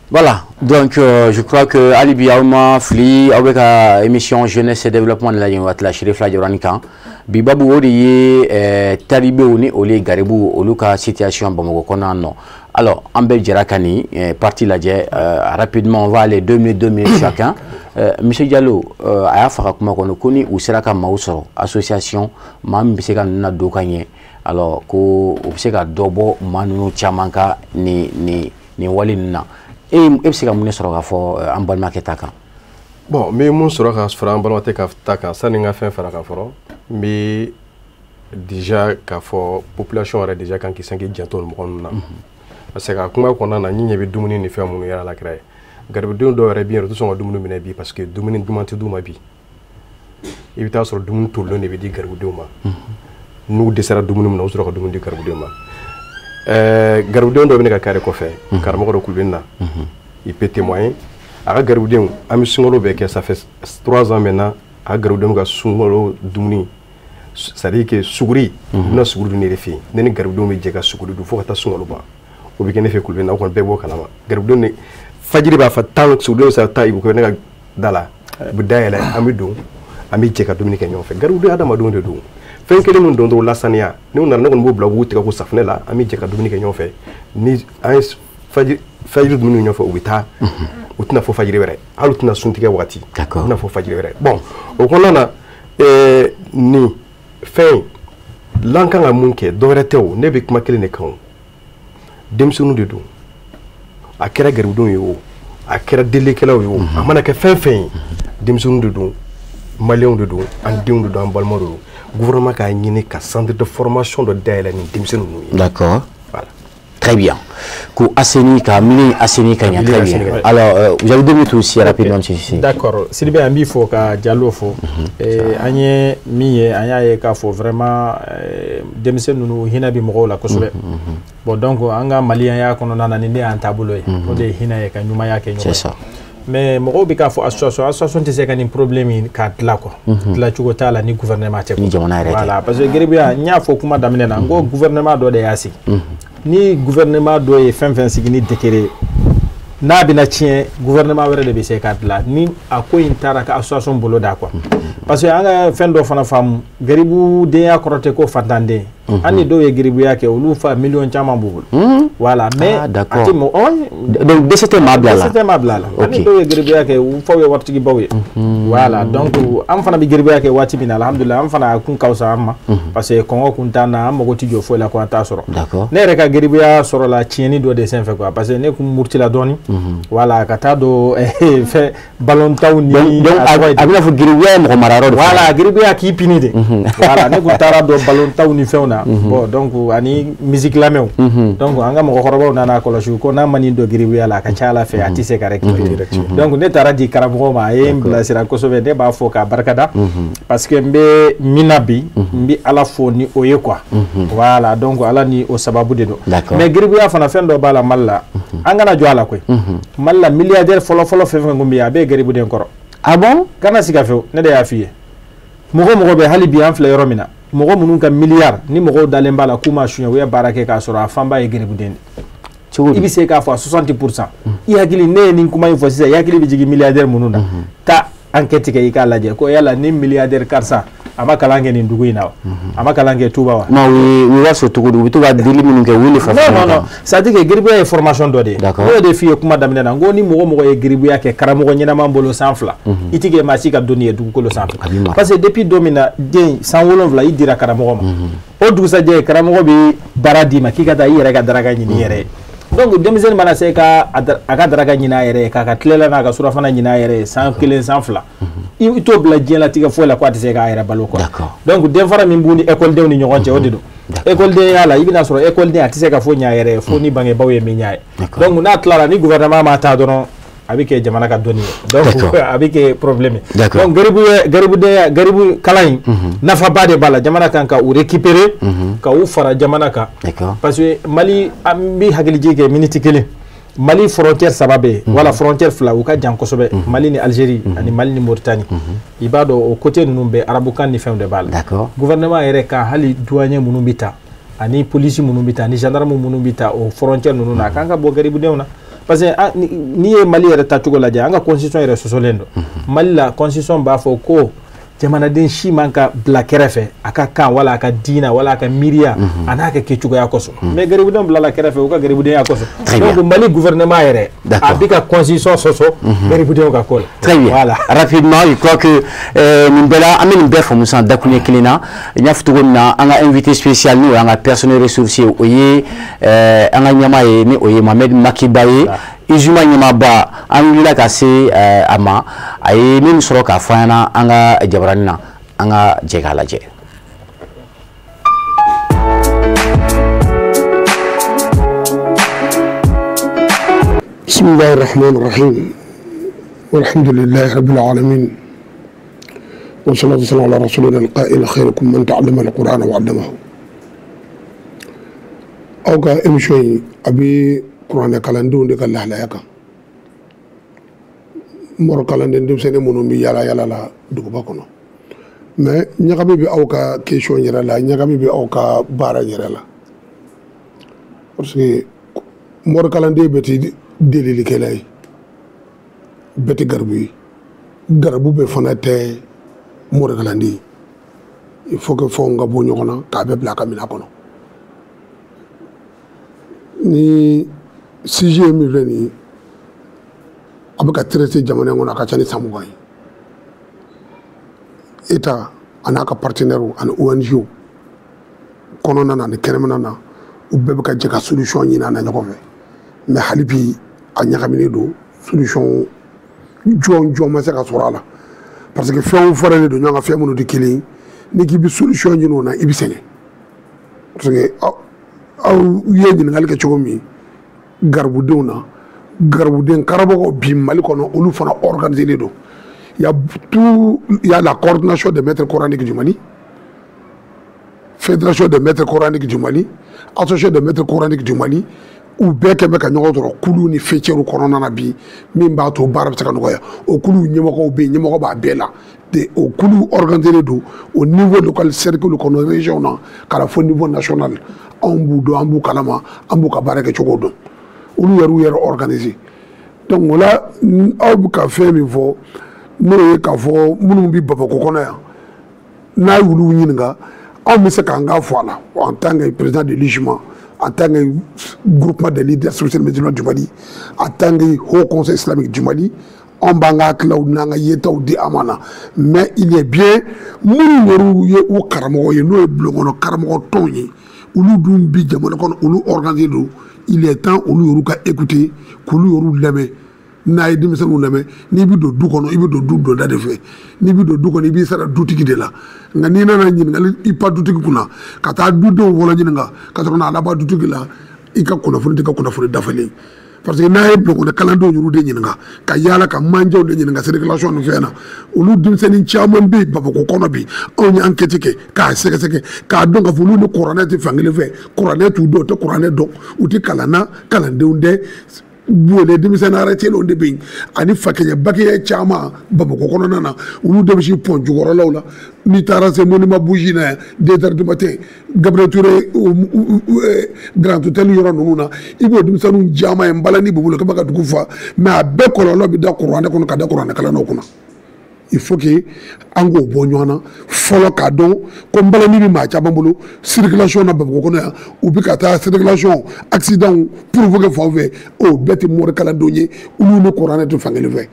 Voilà, donc je crois que hali bi aw ma fili, aw bɛ ka émission jeunesse et développement de la yen waati la Cherifla Jabaranin kan. Bi babu o de ye talibew ni olu ye garibuw olu ka situation Bamakɔ kɔnɔ nɔ. Alors an bɛɛ jɛra ka nin partie lajɛ rapidement, on va aller 2 minutes, 2 minutes chacun. Monsieur Diallo, a y'a fɔ a ka kuma kɔnɔ ko ni u sera ka maaw sɔrɔ association maa min bɛ se ka ninnu ladon ka ɲɛ, alors ko u bɛ se ka dɔ bɔ maa ninnu caman ka nin wale ninnu na. E bɛ se ka mun de sɔrɔ k'a fɔ an balimakɛ ta kan? Bon, n bɛ mun sɔrɔ ka fara an balimakɛ ka ta kan, sani n ka fɛn fara kan fɔlɔ, n bɛ déjà k'a fɔ population yɛrɛ déjà kan k'i sen k'i janto mɔgɔ ninnu na, parce que a kuma kɔnɔna na, n ɲɛ bɛ dumuni ni fɛn minnu yɛrɛ la kɛra ye, garibudenw dɔw yɛrɛ bɛ yen, u tɛ sɔn ka dumuni minɛ bi, parce que dumuni duman tɛ d'u ma bi. I bɛ taa sɔrɔ dumuni tolilen de bɛ di garibudenw ma. N'u dɛsɛra dumuni min na, u sɔrɔ ka dumuni di garibudenw ma. Garibudenw dɔ bɛ ne ka carré kɔfɛ, karamɔgɔ dɔ kulubali na, il peut témoigner. A ka garibudenw, an bɛ sunkalo bɛɛ kɛ, ça fait 3 ans maintenant, a ka garibudenw ka sunkalo dumuni, c'est à dire que suguri, u bɛna suguri dun ne de fɛ yen. Ne ni garibudenw bɛ jɛ ka suguri dun fo ka taa sunkalo ban. O bɛ kɛ ne fɛ kulubali na, o kɔni bɛɛ b'o kalama. Garibudenw de fajiri b'a fɔ tan, suguridenw sera tan, i bɛ kɛ ne ka da la, u bɛ da yɛlɛ, an bɛ don, an bɛ jɛ ka dumuni kɛ ɲɔgɔn fɛ. Garibudenw adamadenw de don. Fɛn kelen min don dɔrɔn, lasaniya. N'u nana, ne kɔni b'u bila u b'u tɛgɛ ko safunɛ la, an bɛ jɛ ka dumuni kɛ ɲɔgɔn fɛ. Ni an ye fajiri dumuni ɲɔgɔn fɛ, u bɛ taa, u tɛna fɔ fajiri wɛrɛ, hali u tɛna sun tigɛ waati, u tɛna fɔ fajiri wɛrɛ. Bon, o kɔnɔna na, nin fɛn l'an kan ka mun kɛ, dɔwɛrɛ tɛ o, ne bɛ kuma kelen de kan o, denmisɛnninw de don. A kɛra garibudenw ye o, a kɛra delikɛlaw ye o, a mana kɛ fɛn fɛn ye, denmisɛnninw de don, maliyɛnw de don, an denw de don, an balimaw de don. Gouvernement k'a ɲini ka centre de formation dɔ dayɛlɛ nin denmisɛnnin ninnu ye. D'accord. Voilà. Très bien. Ko assaini ka mini assaini ka ɲɛ. Très bien. Alors vous avez 2 minutes aussi rapidement, monsieur Cissé. D'accord. Sidibé, an b'i fo ka Diallo fo. An ye min ye, an y'a ye k'a fɔ vraiment denmisɛnnin ninnu hinɛ bɛ mɔgɔw la kosɛbɛ. Bon, donc an ka maliyɛnya kɔnɔna na, ni ne y'an taabolo ye, o de ye hinɛ ye, ka ɲumanya kɛ ɲɔgɔn ye. C'est ça. Mais mɔgɔw bɛ k'a fɔ association tɛ se ka nin problème in k'a dilan quoi. Dilancogo t'a la ni gouvernement tɛ. Ni jamana yɛrɛ tɛ. Voilà, parce que geribuya, n y'a fɔ kuma daminɛ na, n ko gouvernement dɔ de y'a sigi. Ni gouvernement dɔ ye fɛn fɛn sigi ni décret, n'a bɛna tiɲɛ, gouvernement wɛrɛ de bɛ se k'a dilan ni a ko in taara ka association bolo da quoi. Parce que an ka fɛn dɔ fana faamu, garibudenya kɔrɔ tɛ ko fantanden. An ni dɔw ye geribuya kɛ, olu fa miliyɔn caman b'u bolo. Voilà, mais Ah, d'accord. a tɛ mɔgɔ Donc dɛsɛ tɛ maa bila la. Dɛsɛ tɛ maa bila la. An ni dɔw ye geribuya kɛ, u faw ye waritigibaw ye. Voilà, donc an fana bɛ geribuya kɛ waati min na, alhamdulilah, an fana a kun ka fisa an ma. Parce que kɔngɔ kun t'an na, an mago tɛ jɔ foyi la ko an t'a sɔrɔ. D'accord. Ne yɛrɛ ka geribuya sɔrɔla tiɲɛni dɔ de senfɛ quoi, parce que ne kun murutila dɔɔni. Voilà, ka taa don fɛn balontanw ni. Donc a tɔgɔ ye di? A bɛna fɔ geribuya ye mɔgɔ mara yɔrɔ de fana. Voilà, geribuya k'i pini de. Voilà, ne kun taara don balontanw ni fɛnw na. Bon, donc ani musique lamɛnw. Donc an ka mɔgɔkɔrɔbaw nana kɔlɔsi ko n'a ma nin don geribuya la, a ka ca ala fɛ a tɛ se ka rectifier. Donc ne taara di karamɔgɔ ma, a ye n bilasira kosɛbɛ. Ne b'a fɔ k'a barikada parce que n bɛ min na bi, n bɛ Ala fo ni o ye quoi. Voilà, donc Ala ni o sababu de don. D'accord. Mais geribuya fana, fɛn dɔ b'a la Mali la, an kana jɔ a la koyi. Mali la, milliardaire fɔlɔ fɔlɔ fɛn fɛn kun bɛ yen, a bɛɛ ye geribuden kɔrɔ. Ah bon? Kana siga fewu, ne de y'a f'i ye. Mɔgɔ bɛ hali bi an filɛ yɔrɔ min na, mɔgɔ minnu ka miliyari ni mɔgɔw dalen b'a la k'u ma suɲɛ, u ye baara kɛ k'a sɔrɔ, a fanba ye geribuden de. Cogo I di? bɛ se k'a fɔ a 60%. I hakili, ne ye nin kuma in fɔ sisan, i hakili bɛ jigin milliardaire minnu na, taa enquête kɛ i k'a lajɛ ko yala ni milliardaire karisa, a ma kalan kɛ nin dugu in na wa, a ma kalan kɛ Touba wa? Non, u ye wari sɔrɔ cogo di? U bɛ to ka deli minnu kɛ, u y'olu fara Non, non, non, c'est à dire que geribuya ye formation dɔ de ye. D'accord. Ne y'o de f'i ye kuma daminɛ na, n ko ni mɔgɔ ye geribuya kɛ karamɔgɔ ɲɛnama bolo san 2, i ti kɛ maa si ka dɔnni ye dugukolo sanfɛ. A b'i mara. Parce que depuis don min na den san 7 i dira karamɔgɔ ma, o dugusajɛ karamɔgɔ bɛ baara d'i ma k'i ka taa i yɛrɛ ka daraka ɲini i yɛrɛ ye. Donc denmisɛnnin mana se ka a ka daraka ɲini a yɛrɛ ye, k'a ka tilela n'a ka surafana ɲini a yɛrɛ ye san 1 san 2, i t'o bila diɲɛlatigɛ foyi la ko a tɛ se k'a yɛrɛ balo quoi. Donc danfara min b'u ni ekɔlidenw ni ɲɔgɔn cɛ, o de don. Ekɔlidenya la, i bɛna sɔrɔ ekɔliden a tɛ se ka foyi ɲɛ a yɛrɛ ye fo ni bangebaaw ye min ɲɛ a ye. Donc n'a tilara, ni gouvernement ma taa dɔrɔn, a bɛ kɛ jamana ka dɔnni ye, donc a bɛ kɛ problème ye. Donc garibudenya, garibu kalan in nafaba de b'a la. Jamana kan ka u récupérer, ka u fara jamana kan, parce que Mali, an bɛ hakilijigin kɛ miniti kelen, Mali frontière 3 bɛ yen, wala frontière 2, u ka jan kosɛbɛ, Mali ni Algérie ani Mali ni Mauritanie. I b'a dɔn o côté ninnu bɛɛ arabukan ni fɛnw de b'a la. Gouvernement yɛrɛ ka hali douanier minnu bɛ taa, ani polisi minnu bɛ taa, ani gendarme minnu bɛ taa o frontière ninnu na, a kan ka bɔ garibudenw na. Parce que n'i ye Mali yɛrɛ tacogo lajɛ, an ka constitution yɛrɛ sɔsɔlen don. Mali la, constitution b'a fɔ ko jamanaden si man ka bila kɛrɛfɛ a ka kan, wala a ka diina, wala a ka miiriya, a n'a ka kɛcogoya kosɔn. Mais garibudenw bilala kɛrɛfɛ u ka garibudenya kosɔn. Donc Mali gouvernement yɛrɛ a bɛ ka constitution sɔsɔ garibudenw ka ko la. Très bien. Voilà. Rapidement, je crois que nin bɛɛ la, an bɛ nin bɛɛ faamu sisan dakuruɲɛ kelen na. N y'a fɔ cogo min na, an ka invité spécial, n'o y'an ka personnel ressource ye, o ye an ka ɲɛmaa ye, ni o ye Mohamed Makiba ye, UJMA ɲɛmaaba. An wulila ka se a ma, a ye min sɔrɔ k'a fɔ an ɲɛna an ka jabaranin na, an ka jɛ k'a lajɛ. بسم الله الرحمن الرحيم، والحمد لله رب العالمين، والصلاة والسلام على رسولنا القائل خيركم من تعلم القرآن وعلمه. Aw ka émission in a bɛ kuranɛ kalandenw de ka lahalaya kan, mɔrɔ kalanden denmisɛnnin minnu bɛ yaala yaala la duguba kɔnɔ. Mais ɲagami bɛ aw ka question yɛrɛ la, ɲagami bɛ aw ka baara yɛrɛ la, parce que mɔrɔ kalanden bɛɛ tɛ delilikɛla ye, bɛɛ tɛ garibu ye, garibu bɛɛ fana tɛ mɔrɔ kalanden ye. Il faut que fɛnw ka bɔ ɲɔgɔn na k'a bɛɛ bila a ka minɛn kɔnɔ. Ni sujet min filɛ nin ye, a bɛ ka traiter jamana in kɔnɔ a ka ca ni san 20 ye. État a n'a ka partenaires ani ONG kɔnɔna na ani kɛnɛmana na, u bɛɛ bɛ ka jɛ ka solution ɲini a na ɲɔgɔn fɛ. Mais hali bi a ɲagaminen don, solution jɔn jɔn ma se ka sɔrɔ a la, parce que fɛnw faralen don ɲɔgɔn kan, fɛn minnu tɛ kelen ye. N'i k'i bɛ solution ɲini o na, i bɛ sɛgɛn, parce que aw ye ɲininkali kɛ cogo min garibudenw na, garibuden karamɔgɔw bi Mali kɔnɔ, olu fana organisé don. Il y a tout, il y a la coordination des maîtres coraniques du Mali, fédération des maîtres coraniques du Mali, association des maîtres coraniques du Mali. U bɛɛ kɛ bɛ ka ɲɔgɔn sɔrɔ kulu ni fecɛriw kɔnɔna na bi, min b'a to baara bɛ se ka nɔgɔya. O kulu ɲɛmɔgɔw bɛ yen, ɲɛmɔgɔ b'a bɛɛ la. O kulu organisé don au niveau local, cercle kɔnɔ, région na, ka na fo niveau national. Anw b'u dɔn, an b'u kalama, an b'u ka baara kɛcogo dɔn. Olu yɛrɛ y'u yɛrɛ organisé. Donc o la, aw bɛ ka fɛn min fɔ, n'o ye k'a fɔ minnu bɛ Bamakɔ kɔnɔ yan, n'a y'olu ɲininka, anw bɛ se k'an ka fɔ a la en tant que président de l'UJMA, en tant que groupement des leaders sociaux musulmans du Mali, en tant que Haut Conseil islamique du Mali, anw b'an ka hakililaw n'an ka yetaw di an ma na. Mais il est bien minnu yɛrɛ ye u karamɔgɔ ye, n'o ye bulonkɔnɔ karamɔgɔ tɔnw ye, olu dun bi jamana kɔnɔ, olu organisé don. Il est temps olu yɛrɛ ka écouter, k'olu yɛrɛ lamɛn. N'a ye denmisɛnninw lamɛn, n'i bɛ don du kɔnɔ, i bɛ don du donda de fɛ. N'i bɛ don du kɔnɔ, i b'i sara dutigi de la. Nka n'i nana ɲininkali i pa dutigi kunna, ka taa dudenw fɔlɔ ɲininka ka sɔrɔ n'a laban dutigi la, i ka kunnafoni tɛ ka kunnafoni dafalen. Parce que n'a ye bulonkɔnɔ kalandenw yɛrɛ de ɲininka, ka yaala ka manjɛw de ɲininka circulation ni fɛn na, olu denmisɛnnin caman bɛ yen Bamakɔ kɔnɔ bi, anw ye enquête kɛ k'a sɛgɛsɛgɛ k'a dɔn k'a fɔ olu ni kuranɛ tɛ fankelen fɛ, kuranɛ t'u dɔn, u tɛ kuranɛ dɔn, u tɛ kalan na, kalandenw tɛ. Wele denmisɛnnin arrêté de bɛ yen, ani fakɛɲɛ bakɛɲɛ caman Bamakɔ kɔnɔna na, olu de bɛ si pɔn jukɔrɔlaw la. N'i taara se monument bougie na yan, 2 heures du matin, Gabriel Touré Grand Hôtel yɔrɔ ninnu na, i b'o denmisɛnninw caman ye nbalani b'u bolo k'a ka dugu fa. Mais a bɛɛ kɔlɔlɔ bɛ da kuranɛ kɔnɔ, ka da kuranɛ kalannaw kunna. Il faut que an k'o bɔ ɲɔgɔn na fɔlɔ, k'a dɔn ko nbalani bɛ maa caman bolo circulation na Bamakɔ kɔnɔ yan, u bɛ ka taa circulation accident provoquer fan fɛ, o bɛɛ tɛ mori kalandenw ye, olu ni kuranɛ tɛ fankelen fɛ.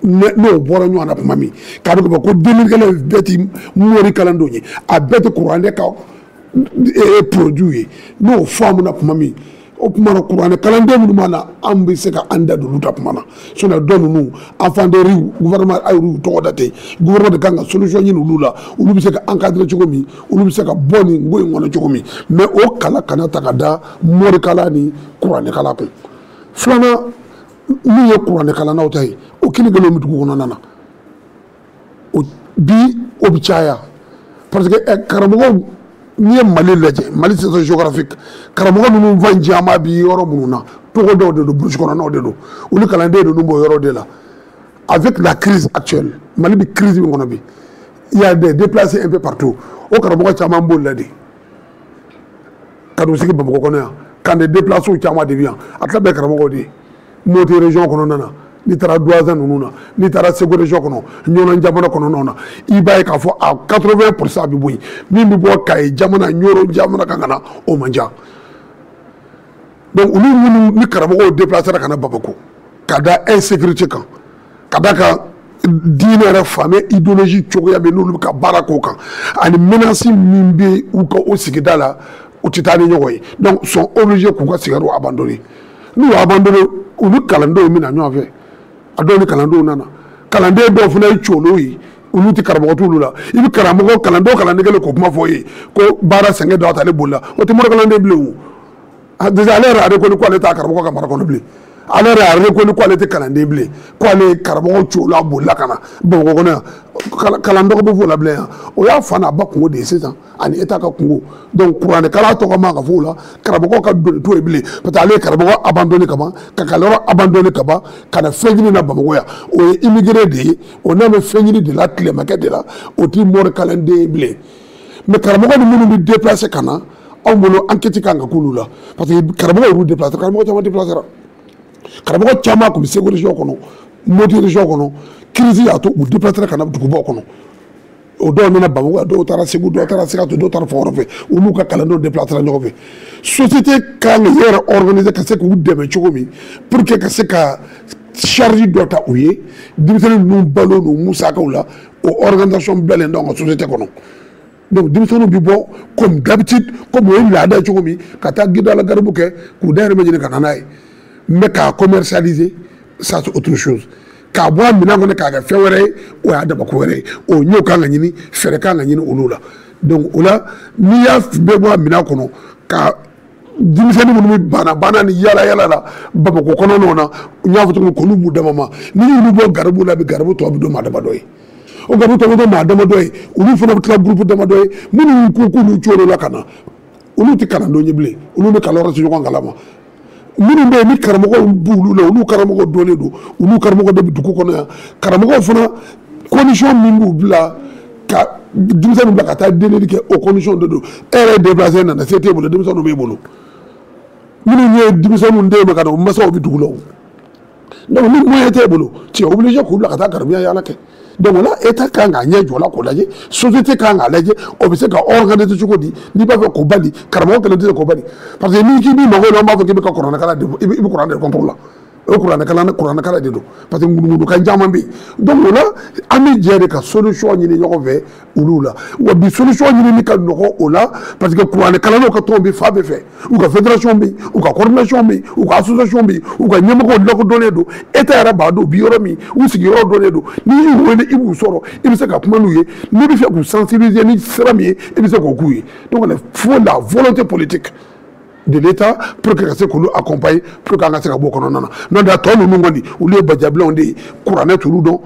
N'o bɔra ɲɔgɔn na tuma min, k'a dɔn k'a fɔ ko delilikɛlaw bɛɛ tɛ mori kalandenw ye, a bɛɛ tɛ kuranɛ ka produit ye, n'o faamuna tuma min, O tuma na kuranɛ kalanden minnu b'a na, an bɛ se ka an da don olu ta kuma na. Sinon dɔ ninnu, enfant de rue, gouvernement a y'olu tɔgɔ da ten. Gouvernement de kan ka solution ɲini olu la, olu bɛ se ka encadrer cogo min, olu bɛ se ka bɔ nin ko in kɔnɔ cogo min. Mais o kala kana ta ka da morikala ni kuranɛkala kun. Filanan min ye kuranɛkalannaw ta ye, o kelen kelen bɛ dugu kɔnɔna na. O bi o bɛ caya parce que karamɔgɔw, n'i ye Mali lajɛ, Mali situation géographique, karamɔgɔ ninnu fan caman bi yɔrɔ minnu na, togodaw de don, brousse kɔnɔnaw de don, olu kalanden ninnu b'o yɔrɔ de la. Avec la crise actuelle, Mali bɛ crise min kɔnɔ bi, il y a des déplacés un peu partout. O karamɔgɔ caman b'o la de ka n'u sigi Bamakɔ kɔnɔ yan, ka des déplacés caman de bɛ yan, a tila bɛɛ karamɔgɔw de ye. Mopti région kɔnɔna na, n'i taara Douentza ninnu na, n'i taara Segu région kɔnɔ, Ɲɔnɔ jamana kɔnɔnaw na, i b'a ye k'a fɔ a 80% bɛ bɔ yen. Min bɛ bɔ Kayi jamana, Ɲɔrɔ jamana kan ka na, o man ca. Donc olu minnu ni karamɔgɔw déplacé ka na Bamakɔ ka da insécurité kan, ka da kan diinɛ yɛrɛ faamɛ idéologie cogoya min n'olu bɛ ka baara k'o kan, ani menace min bɛ u ka o sigida la, u tɛ taa ni ɲɔgɔn ye. Donc sont obligés k'u ka sigiyɔrɔ abandonner. N'u y'a abandonné, olu kalandenw bɛ na ɲɔgɔn fɛ. A dɔw ni kalandenw nana, kalanden dɔw fana ye colo ye, olu tɛ karamɔgɔ t'olu la. I bɛ karamɔgɔ kalanden o kalanden kelen k'o kuma fɔ ye ko baara sɛgɛn dɔ ta ale bolila, o tɛ mori kalanden bilen o. Déjà ale yɛrɛ a reconnu ko ale t'a karamɔgɔ ka mara kɔnɔ bilen, ale yɛrɛ a reconnu ko ale tɛ kalanden bilen, ko ale ye karamɔgɔ colo, a bolila ka na Bamakɔ kɔnɔ yan. Kalan dɔgɔ bɛ f'o la bilen yan, o y'a fa n'a ba kungo de ye sisan, ani État ka kungo. Donc kuranɛkalan tɔgɔ man ka fɔ o la, karamɔgɔ ka doni t'o ye bilen, parce que ale ye karamɔgɔ abandonné ka ban, ka kalanyɔrɔ abandonné ka ban, ka na fɛn ɲini na Bamakɔ yan. O ye immigré de ye, o n'a bɛ fɛn ɲini de la, tilemakɛ de la, o t'i mori kalanden ye bilen. Mais karamɔgɔ ni minnu bɛ déplacé ka na, anw bolo enquête kan ka k'olu la, parce que karamɔgɔ y'olu déplacé, karamɔgɔ caman déplacé ra, karamɔgɔ caman tun bɛ Segu région kɔnɔ, Mopti région kɔnɔ, crise y'a to u déplacé ka na dugubaw kɔnɔ. O dɔw nana Bamakɔ yan, dɔw taara Segu, dɔw taara Sikaso, dɔw taara fan wɛrɛ fɛ, u n'u ka kalandenw déplacé ra ɲɔgɔn fɛ. Société kan ka yɛrɛ organiser ka se k'u dɛmɛ cogo min pour que ka se ka charge dɔ ta u ye denmisɛnnin ninnu balo n'u musakaw la, o organisation bilalen don an ka société kɔnɔ. Donc denmisɛnninw bɛ bɔ comme d'habitude, comme o ye laada ye cogo min, ka taa gidala garibu kɛ k'u dahirimɛ ɲini ka na n'a ye. Mais k'a commercialiser, ça c'est autre chose. K'a bɔ a minɛn kɔnɔ k'a kɛ fɛn wɛrɛ ye, o y'a dama ko wɛrɛ ye. O ɲɛw kan ka ɲini, fɛɛrɛ kan ka ɲini olu la. Donc o la, n'i y'a bɛɛ bɔ a minɛn kɔnɔ ka denmisɛnnin minnu bɛ bana bana ni yala yala la Bamakɔ kɔnɔnaw na, n y'a fɔ cogo min k'olu b'u dama ma, n'i y'olu bɔ garibu la bi, garibu tɔ bɛ don maa damadɔ ye. O garibu tɔ bɛ don maa damadɔ ye, olu fana bɛ tila groupe damadɔ ye. Minnu ko k'olu cogo la ka na, olu tɛ kalandenw ye bilen, olu bɛ kalanyɔrɔ tɛ ɲɔgɔn kalama. Minnu bɛ yen ni karamɔgɔw b'olu la, olu karamɔgɔ dɔnnen don, olu karamɔgɔ de bɛ dugu kɔnɔ yan. Karamɔgɔw fana, condition min b'u bila ka denmisɛnninw bila ka taa delili kɛ, o condition de don. E yɛrɛ ye déplacé nana, se t'e bolo, denmisɛnninw b'e bolo. Minnu ye denmisɛnninw den ma ka na, o masaw bɛ dugu la o. Donc ni moyen t'e bolo, tu es obligé k'u bila ka taa garibuya yaala kɛ. Donc o la, État kan k'a ɲɛ jɔ la k'o lajɛ, société kan k'a lajɛ, o bɛ se ka organiser cogo di. N'i b'a fɛ k'o bali, karamɔgɔ kelen tɛ se k'o bali, parce que n'i k'i b'i mago la, an b'a fɔ k'i bɛ ka kuranɛkalan de, i bɛ kuranɛ de contre la. O ye kuranɛkalan, kuranɛkalan de don, parce que ŋunuŋunukan caman bɛ yen. Donc o la, an bɛ jɛ de ka solution ɲini ɲɔgɔn fɛ olu la. Wa bi solution ɲinini ka nɔgɔn o la, parce que kuranɛkalannaw ka tɔn bɛ fan bɛɛ fɛ, u ka fédération bɛ yen, u ka coordination bɛ yen, u ka association bɛ yen, u ka ɲɛmɔgɔw lakodɔnnen don, État yɛrɛ b'a dɔn u bɛ yɔrɔ min, u sigiyɔrɔ dɔnnen don. N'i y'u wele, i b'u sɔrɔ, i bɛ se ka kuma n'u ye. N'i bɛ fɛ k'u sensibiliser ni sira min ye, i bɛ se k'o k'u ye. Donc il faut la volonté politique de l'État pour que ka se k'olu accompagner, pour que an ka se ka bɔ o kɔnɔna na. N'o tɛ, tɔ ninnu kɔni, olu ye bajabilenw de ye, kuranɛ t'olu dɔn,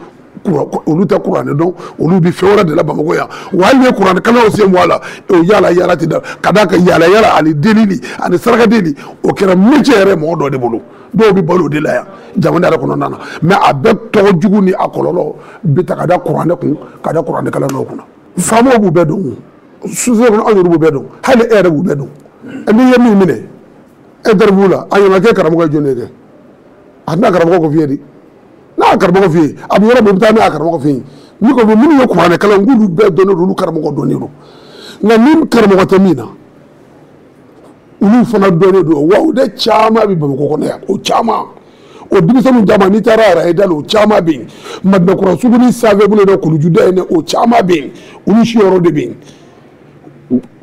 olu tɛ kuranɛ dɔn, olu bɛ fɛn wɛrɛ de la Bamakɔ yan. Wa hali ni ye kuranɛkalanw sen bɔ a la, o yaala yaala tɛ da ka d'a kan, yaala yaala ani delili ani saraka deli, o kɛra métier yɛrɛ mɔgɔ dɔ de bolo, dɔw bɛ balo o de la yan jamana yɛrɛ kɔnɔna na. Mais a bɛɛ tɔgɔ jugu ni a kɔlɔlɔ bɛ ta ka da kuranɛ kun, ka da kuranɛkalanw kunna. Faamaw b'u bɛɛ dɔn, société kɔnɔ anw yɛrɛ b'u bɛɛ dɔn, hali e yɛrɛ b'u bɛɛ dɔn. N'i ye min minɛ interview la, a ɲɛna k'e karamɔgɔ ye jɔnni ye kɛ, a tɛna karamɔgɔ ko f'i ye di. N'a y'a karamɔgɔ f'i ye, a bɛ yɔrɔ min, i bɛ taa n'a y'a karamɔgɔ f'i ye. Ni ko minnu ye kuranɛkalan, k'olu bɛɛ dɔnnen don, olu karamɔgɔ dɔnnen don. Nka ni karamɔgɔ tɛ min na, olu fana dɔnnen don. Wa o de caman bɛ Bamakɔ kɔnɔ yan, o caman, o denmisɛnninw caman, n'i taara Arayida la, o caman bɛ yen. Madinakura sugu ni sanfɛ bolo dɔ kulujuda yen, o caman bɛ yen, olu siyɔrɔ de bɛ yen.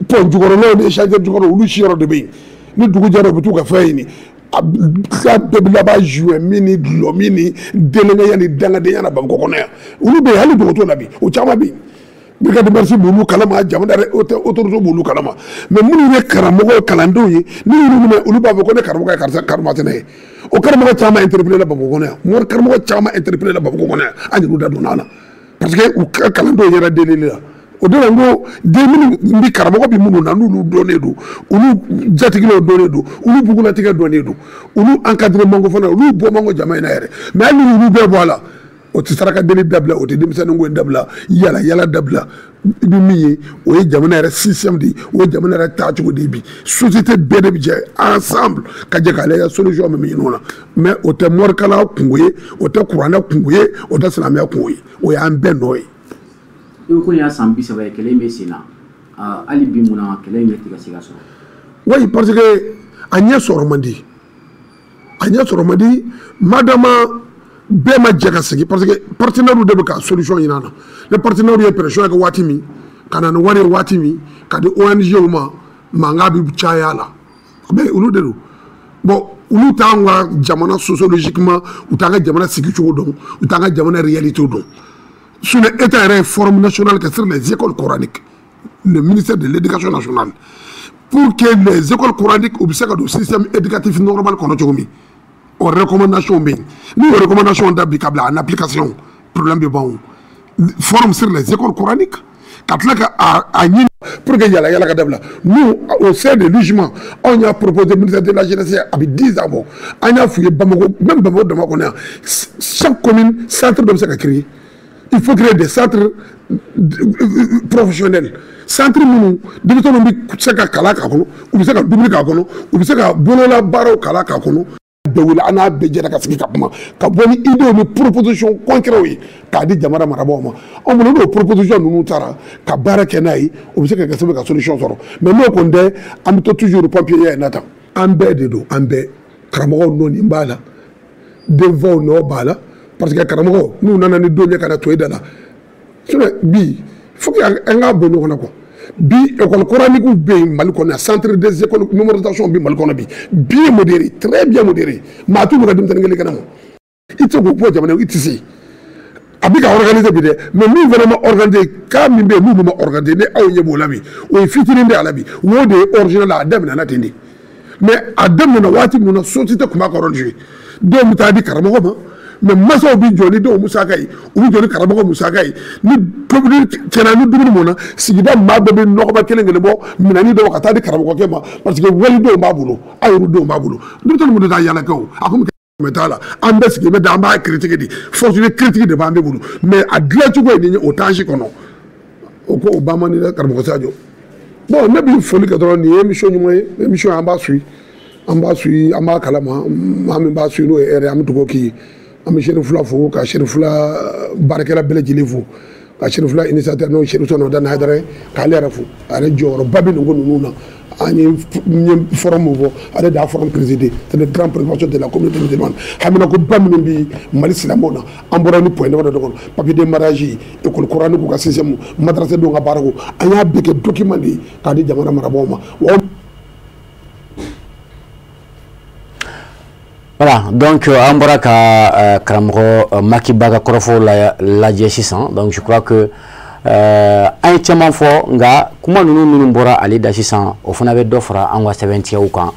Pɔn jukɔrɔlaw ni échangeur jukɔrɔ, olu siyɔrɔ de bɛ yen. Ni dugu jɛra u bɛ t'u ka fɛn ɲini. A bɛɛ bɛ laban jouer min ni dulɔ min ni délɛngɛya ni dangadenya na Bamakɔ kɔnɔ yan. Olu bɛ yen hali dugu la bi, o caman bɛ yen. Brigade de merci b'olu kalama, jamana yɛrɛ autorité b'olu kalama. Mais minnu ye karamɔgɔ kalandenw ye, ni y'olu minɛ, olu b'a fɔ ko ne karamɔgɔ ye karisa karimasina ye. O karamɔgɔ caman interpellé la Bamakɔ kɔnɔ yan. Mori karamɔgɔ caman interpellé la Bamakɔ kɔnɔ yan. An yɛrɛw da donna a la. Parce que u ka kalandenw yɛrɛ delili la. O de la n ko den minnu bi karamɔgɔ bi minnu na n'olu dɔnnen don, olu jatigɛlaw dɔnnen don, olu bugulatigɛ dɔnnen don, olu encadré manko fana, olu bɔ manko jama in na yɛrɛ. Mais hali ni olu bɛɛ bɔ a la, o tɛ saraka deli dabila, o tɛ denmisɛnnin ko in dabila, yala yala dabila. I bɛ min ye, o ye jamana yɛrɛ système de ye, o ye jamana yɛrɛ taacogo de ye bi. Société bɛɛ de bɛ jɛ ensemble ka jɛ k'a lajɛ solution min bɛ ɲini o la. Mais o tɛ morikala kungo ye, o tɛ kuranɛ kungo ye, o tɛ silamɛya kungo ye, o y'an bɛɛ nɔ ye. I ko nin y'a san 30 ye kɛlɛ in bɛ sen na, hali bi mun na kɛlɛ in ɲɛ tɛ ka se ka sɔrɔ? Oui, parce que a ɲɛ sɔrɔ man di, a ɲɛ sɔrɔ man di, madama bɛɛ ma jɛ ka sigi, parce que partenaire de bɛ ka solution ɲini a na. Ni partenaire ye pression kɛ waati min, ka na ni wari ye waati min, ka di ONG ma, mankan bɛ caya a la. A bɛ olu de don. Bon, olu t'an ka jamana sociologiquement, u t'an ka jamana sigicogo dɔn, u t'an ka jamana réalité dɔn. Sinon, État yɛrɛ ye forum national kɛ sur les écoles coraniques, le ministère de l'Éducation nationale, pour que les écoles coraniques u bɛ se ka don système éducatif normal kɔnɔ cogo min. O recommandation bɛ yen. N'u ye recommandation da bi ka bila en application, problème bɛ ban o. Forum sur les écoles coraniques, ka tila ka a ɲini pour que yala yala ka dabila. Nous, au sein de l'UJMA, anw y'a proposé ministère de la Jeunesse a bɛ 10 ans bɔ. An y'a f'u ye Bamakɔ, même Bamakɔ dama kɔnɔ yan, chaque commune centre dɔ bɛ se ka créer. Il faut créer des centres professionnels, centre minnu denmisɛnninw bɛ se ka kalan k'a kɔnɔ, u bɛ se ka dumuni k'a kɔnɔ, u bɛ se ka bolola baaraw kalan k'a kɔnɔ. Bɛɛ wele, an n'a bɛɛ jɛra ka sigi ka kuma, ka bɔ ni idéew ni proposition concrets ye k'a di jamana marabagaw ma. Anw bolo n'o proposition ninnu taara ka baara kɛ n'a ye, o bɛ se ka kɛ sababu ye ka solution sɔrɔ. Mais n'o kɔni tɛ, an bɛ to toujours pompier in na tan. An bɛɛ de don, an bɛɛ karamɔgɔw nɔ nin b'a la, denfaw nɔ b'a la. Parce que karamɔgɔ n'u nana ni don ye ka na to i da la, sinon bi faut que an k'a bɔ ɲɔgɔn na quoi. Bi école coranique bɛ yen Mali kɔnɔ yan, centre des écoles mémorisation bɛ Mali kɔnɔ bi, bien modéré, très bien modéré. Maa t'u ka denmisɛnnin kelen kɛnɛ ma, i tɛ se k'o bɔ jamana, i tɛ se. A bɛ ka organiser bi dɛ, mais min fana ma organiser, cas min bɛ yen n'olu ma organiser, ni aw ɲɛ b'o la bi, o ye fitinin de a la bi, o de ye original a daminɛna ten de. Mais a daminɛna waati min na, société tun b'a ka rôle jouer. Dɔw bɛ taa di karamɔgɔ ma, mais masaw bɛ jɔ ni denw musaka ye, u bɛ jɔ ni karamɔgɔ musaka ye. Ni tobili tiɲɛna, ni dumuni mɔnna, sigida maa bɛɛ bɛ nɔgɔba kelen kelen bɔ minɛni dɔw ka taa di karamɔgɔkɛ ma, parce que walidenw b'a bolo, a yɛrɛ denw b'a bolo. Denmisɛnnin minnu tɛ taa yala kɛ o, a komi kɛmɛ t'a la, an bɛɛ sigi bɛ da, an b'a critique de, force de critique de b'an bɛɛ bolo. Mais a dilancogo ye nin ye, o t'an si kɔnɔ. O ko o ban man di dɛ, karamɔgɔ Sadio. Bon, ne bɛ foli kɛ dɔrɔn, nin ye émission ɲuman ye, émission an b'a suit, an b'a suit, an b'a kalama, maa min b'a suit n'o ye hɛrɛ ye, an bɛ dugawu k'i ye. An bɛ Cherifula fo, ka Cherifula baarakɛla bɛɛ lajɛlen fo, ka Cherifula initiateur n'o ye Chérif Madani Hayidara ye, k'ale yɛrɛ fo. A yɛrɛ jɔyɔrɔba bɛ nin ko ninnu na. An ye forum min fɔ, ale de y'a forum présidé, c'est le grand prévention de la communauté musulmane. Haminako ba minnu bi Mali silamɛw na, an bɔra ni point damadɔ de kɔnɔ: papier de mariage, école coranique ka système, madrasa denw ka baarako, an y'a bɛɛ kɛ document de ye k'a di jamana marabagaw ma. Voilà, donc an bɔra ka karamɔgɔ Makiba ka kɔrɔfɔw lajɛ sisan. Donc je crois que an ye caman fɔ, nka kuma ninnu minnu bɔra ale da sisan, o fana bɛ dɔ fara an ka sɛbɛntiyaw kan.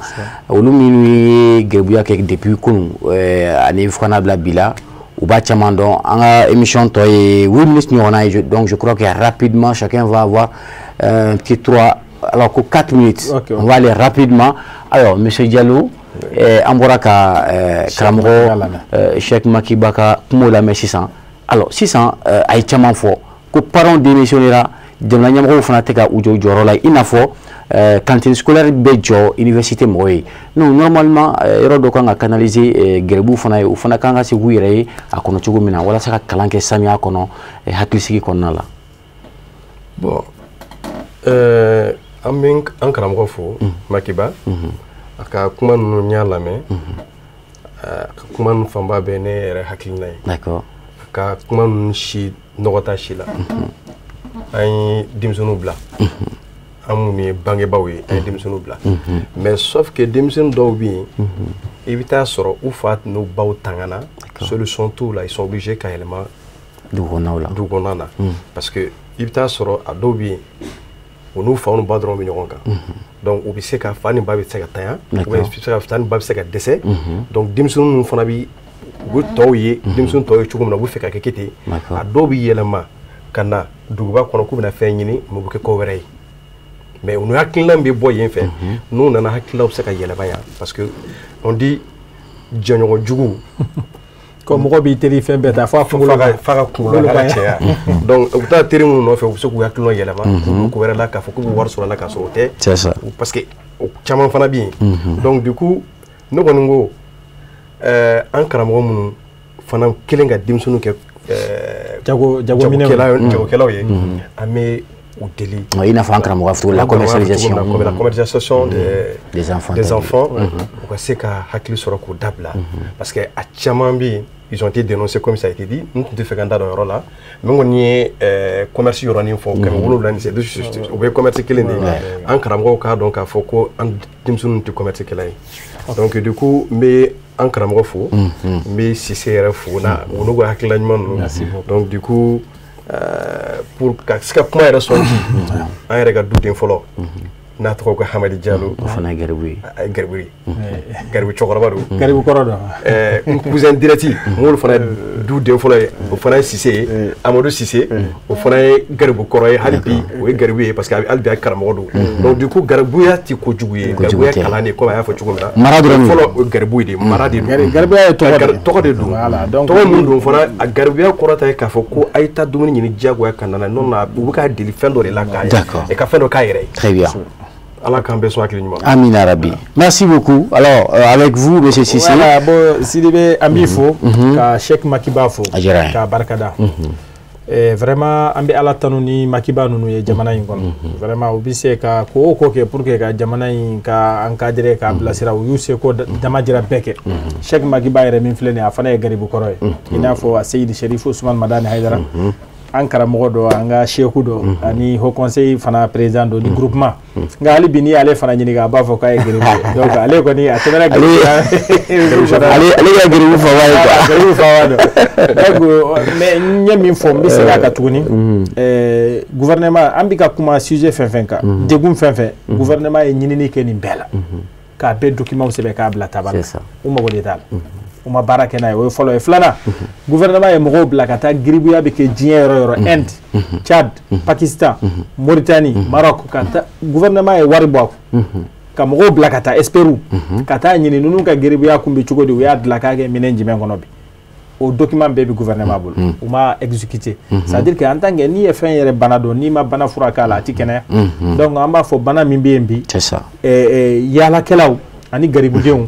Olu minnu ye garibuya kɛ depuis kunun ani fo ka n'a bila bi la, u b'a caman dɔn. An ka émission tɔ ye 8 minutes ɲɔgɔnna ye, donc je crois que rapidement chacun va avoir un petit 3, alors que 4 minutes. Okay, okay. On va aller rapidement. Alors monsieur Diallo, an bɔra ka karamɔgɔ Cheikh Makiba ka kumaw lamɛn sisan. Alors sisan a ye caman fɔ ko parents démissionnera, jamana ɲɛmɔgɔw fana tɛ ka u jɔ u jɔyɔrɔ la, i n'a fɔ cantine scolaire bɛ jɔ université mɔgɔw ye. Non, normalement yɔrɔ dɔ kan ka canaliser gɛrɛbuw fana ye, u fana kan ka se k'u yɛrɛ ye a kɔnɔ cogo min na, walasa ka kalan kɛ saniya kɔnɔ, hakilisigi kɔnɔna la. Bon, an bɛ an karamɔgɔ fo Makiba. A ka kuma ninnu n y'a lamɛn, a ka kuma ninnu fanba bɛɛ ne yɛrɛ hakilina ye. D'accord. A ka kuma ninnu si nɔgɔ t'a si la. An ye denmisɛnninw bila. An minnu ye bangebaaw ye, an ye denmisɛnninw bila, mais sauf que denmisɛnnin dɔw bɛ yen, i bɛ taa sɔrɔ u fa n'u baw tangana, solution t'u la, ils sont obligés ka yɛlɛma dugu kɔnɔnaw la. Du kɔnɔna na, parce que i bɛ taa sɔrɔ a dɔw bɛ yen, u n'u fa n'u ba dɔrɔn bɛ ɲɔgɔn kan, donc u bɛ se ka fa ni ba bɛ se ka tanya, ou bien se ka fa ni ba bɛ se ka dɛsɛ. Donc denmisɛnnin ninnu fana bi u bɛ tɔw ye, denmisɛnnin tɔw ye cogo min na, u bɛ fɛ ka kɛ ten. A dɔw bɛ yɛlɛma ka na duguba kɔnɔ k'u bɛna fɛn ɲini, mais u bɛ kɛ ko wɛrɛ ye. Mais u hakilina bɛ bɔ yen fɛ, n'u nana, hakilinaw bɛ se ka yɛlɛma yan, parce que on dit jɛɲɔgɔn jugu ko mɔgɔ b'i teri fɛn bɛɛ ta fo a kunkolo f'a ka kunkolo la cɛya. Donc u bɛ taa teri minnu nɔfɛ, u bɛ se k'u hakilinaw yɛlɛma k'u ko wɛrɛ la, k'a fɔ k'u bɛ wari sɔrɔ a la, k'a sɔrɔ o tɛ. C'est ça. Parce que o caman fana bɛ yen. Donc du coup, ne kɔni ko an karamɔgɔ minnu fana kelen ka denmisɛnninw kɛ jagokɛlaw ye, an bɛ u deli. I n'a fɔ an karamɔgɔ fɔ la commercialisation. La commercialisation des enfants. Des enfants, u ka se ka hakili sɔrɔ k'o dabila, parce que a caman bɛ yen, ils ont été dénoncés, comme ça a été dit. N tun tɛ fɛ ka n da don o yɔrɔ la, mais n kɔni ye commerce yɔrɔnin fɔ, 700 ni se, o bɛ commerce kelen de ye. An karamɔgɔw k'a dɔn k'a fɔ ko an denmisɛnninw tɛ commerce kɛla ye. Donc du coup, n bɛ an karamɔgɔ fo, n bɛ Sise yɛrɛ fo na u n'u ka hakilina ɲuman ninnu. Donc du coup, pour ka se ka kuma yɛrɛ sɔn ji, an yɛrɛ ka du den fɔlɔ n'a tɔgɔ ko Hamadi Diallo. O fana ye garibu ye. A ye garibu ye, garibu cɛkɔrɔba don. Garibu kɔrɔ don. N cousin direct, n fana ye du den fɔlɔ ye, o fana ye Sise ye, Amadu Sise, o fana ye garibu kɔrɔ ye. Hali bi o ye garibu ye, parce que hali bi a ye karamɔgɔ don. Donc du coup, garibuya tɛ kojugu ye, garibuya kalan de ye, komi a y'a fɔ cogo min na. Mara dɔrɔn. Fɔlɔ o ye garibu de ye, mara de don. Garibuya ye tɔgɔ de ye. Tɔgɔ de don. Tɔgɔ min don fana, a garibuya kɔrɔ ta ye k'a fɔ ko a ye taa dumuni ɲini diyagoya ka na. Non non, u bɛ k'a deli fɛn dɔ de la k'a ye ka fɛn dɔ k'a yɛrɛ ye. Très bien. Ala k'an bɛɛ sɔn hakili ɲuman. Amina Rabi. Merci beaucoup. Alors, avec vous, M. Sissé. Voilà, bon, Sidibé, an b'i fo, ka Cheikh Makiba fo, A diyara n ye. ka barikada. Vraiment, an bɛ Ala tanu ni Makiba ninnu ye jamana in kɔnɔ. Vraiment, u bɛ se ka ko o ko kɛ pour que ka jamana in ka encadrer, k'a bilasira, u y'u seko dama jira bɛɛ kɛ. Cheikh Makiba yɛrɛ min filɛ nin ye, a fana ye garibu kɔrɔ ye. I n'a fɔ Seyidi Sherif Ousmane Madani Hayidara. An karamɔgɔ dɔ, an ka seku dɔ, ani haut conseil fana président dɔ ni groupement. Nka hali bi n'i y'ale fana ɲininka, a b'a fɔ k'a ye garibu ye. Donc ale kɔni a tɛmɛna garibu. Ale ka garibu faaba ye quoi. Garibu faaba don. Donc mais n ye min fɔ, n bɛ segin a kan tuguni. Gouvernement, an bɛ ka kuma sujet fɛn fɛn kan, degun fɛn fɛn, gouvernement ye ɲinini kɛ nin bɛɛ la, k'a bɛɛ document sɛbɛn k'a bila tabala la. U mago de t'a la. U ma baara kɛ n'a ye, o ye fɔlɔ ye. Filanan, gouvernement ye mɔgɔw bila ka taa giribuya bɛ kɛ diɲɛ yɔrɔ yɔrɔ, Inde, Tchad, Pakistan, Mauritanie, Maroc, ka taa. Gouvernement ye wari bɔ a kun ka mɔgɔw bila ka taa, experts ka taa ɲini ninnu ka giribuya kun bɛ cogo di, u y'a dilan k'a kɛ minɛn jumɛn kɔnɔ bi. O document bɛɛ bɛ gouvernement bolo, u ma exécuté. C'est à dire que en tant que n'i ye fɛn yɛrɛ bana dɔn, n'i ma bana fura k'a la, a ti kɛnɛya. Donc an b'a fɔ bana min bɛ yen bi, C'est ça. Yaalakɛlaw ani garibudenw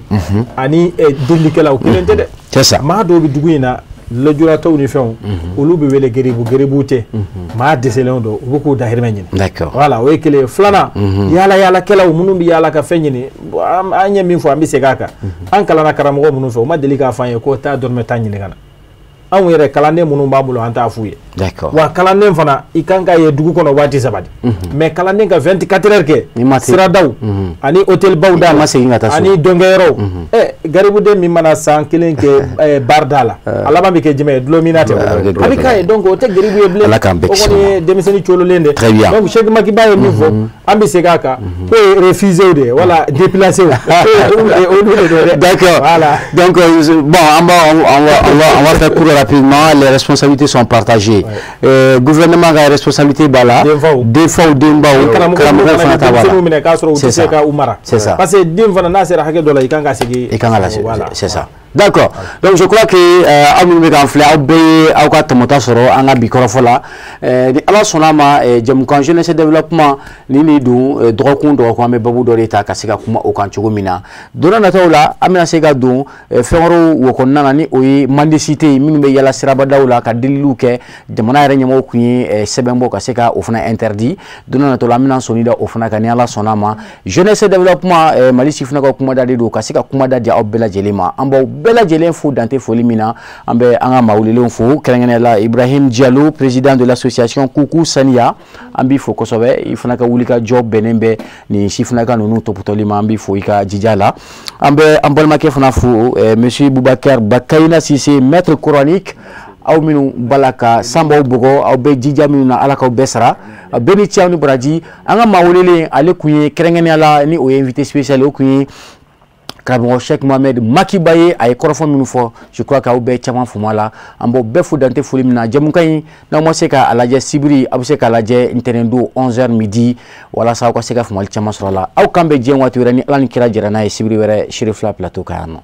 ani delikɛlaw kelen tɛ dɛ. C'est ça. Maa dɔw bɛ dugu in na, lujuratɔw ni fɛnw, olu bɛ wele garibu. Garibu tɛ, maa dɛsɛlenw don, u bɛ k'u dahirimɛ ɲini. Voilà, o ye kelen ye. Filanan, yaala yaalakɛlaw minnu bɛ yaala ka fɛn ɲini, an ye min fɔ, an bɛ segin a kan. An kalanna karamɔgɔ minnu fɛ, u ma deli k'a fɔ an ye ko taa dɔrɔmɛ tan ɲini ka na. Anw yɛrɛ kalanden minnu b'an bolo, an t'a f'u ye. Wa kalanden fana, i kan ka ye dugu kɔnɔ waati saba de. Mais kalanden ka 24 heures kɛ siradaw ani hôtel baw da la ani dɔnkɛyɔrɔw. Garibuden min mana san kelen kɛ bar da la, a laban bɛ kɛ jumɛn ye? Dulɔminna tɛ? A bɛ k'a ye. Donc o tɛ garibu ye bilen, o kɔni ye denmisɛnnin cololen de. Donc Cheikh Makiba ye min fɔ, an bɛ segin a kan, k'o ye refusé de ye, wala déplacé, olu de don dɛ. D'accord. Voilà. Donc bon, on va faire court rapidement. Les responsabilités sont partagées. Gouvernement ka responsabilité b'a la. Denfaw, denbaw, karamɔgɔw fana ta b'a la. Minɛ k'a sɔrɔ u tɛ se ka u mara. C'est ça. Parce que den fana n'a sera hakɛ dɔ la, i kan ka segin. I kan ka lasegin. C'est ça. D'accord. Donc je crois que aw minnu bɛ k'an filɛ, aw bɛɛ ye aw ka tɔmɔta sɔrɔ an ka bi kɔrɔfɔ la. Ni Ala sɔnna a ma, jɛmukan jeunesse développement ni don dɔgɔkun dɔgɔkun, an bɛ babu dɔ de ta ka se ka kuma o kan cogo min na. Don n'a nataw la, an bɛna se ka don fɛn wɛrɛw wo kɔnɔna na, ni o ye mendicité ye, minnu bɛ yala sirabadaw la ka deliliw kɛ. Jamana yɛrɛ ɲɛmɔgɔw kun ye sɛbɛn bɔ ka se ka o fana interdit. Don n'a nataw la, an bɛna sɔnni da o fana kan ni Ala sɔnna a ma. Jeunesse développement, Mali sifinnakaw kumada de don, ka se ka kumada di aw bɛɛ lajɛlen ma. An b'aw bɛɛ bɛɛ lajɛlen fo dante foli min na. An bɛ an ka maa welelenw fo, kɛrɛnkɛrɛnnenya la Ibrahim Diallo, président de l'association Kuku Saniya, an b'i fo kosɛbɛ. I fana ka wulikajɔ bɛnnen bɛ nin sifinnaka ninnu tɔpɔtɔli ma, an b'i fo i ka jija la. An bɛ an balimakɛ fana fo, monsieur Boubacar Bakayina Cissé, maître coranique. Aw minnu bala ka sanbaw bugɔ, aw bɛ jija minnu na, Ala k'aw bɛɛ sara, bɛɛ ni ce, aw ni baraji. An ka maa welelen, ale kun ye kɛrɛnkɛrɛnnenya la ni o ye invité spécial, o kun ye karamɔgɔ Cheikh Mohamed Makiba ye. A ye kɔrɔfɔ minnu fɔ, je crois k'aw bɛɛ caman faamu a la. An b'aw bɛɛ fo dante foli min na. Jɛmukan in, n'aw ma se k'a lajɛ sibiri, aw bɛ se k'a lajɛ ntɛnɛn don 11h midi, walasa aw ka se ka faamuyali caman sɔrɔ a la. Aw kan bɛ diɲɛ waati wɛrɛ ni Ala ni kira jɛra n'a ye, sibiri wɛrɛ, Cherifla plateau kan yan nɔ.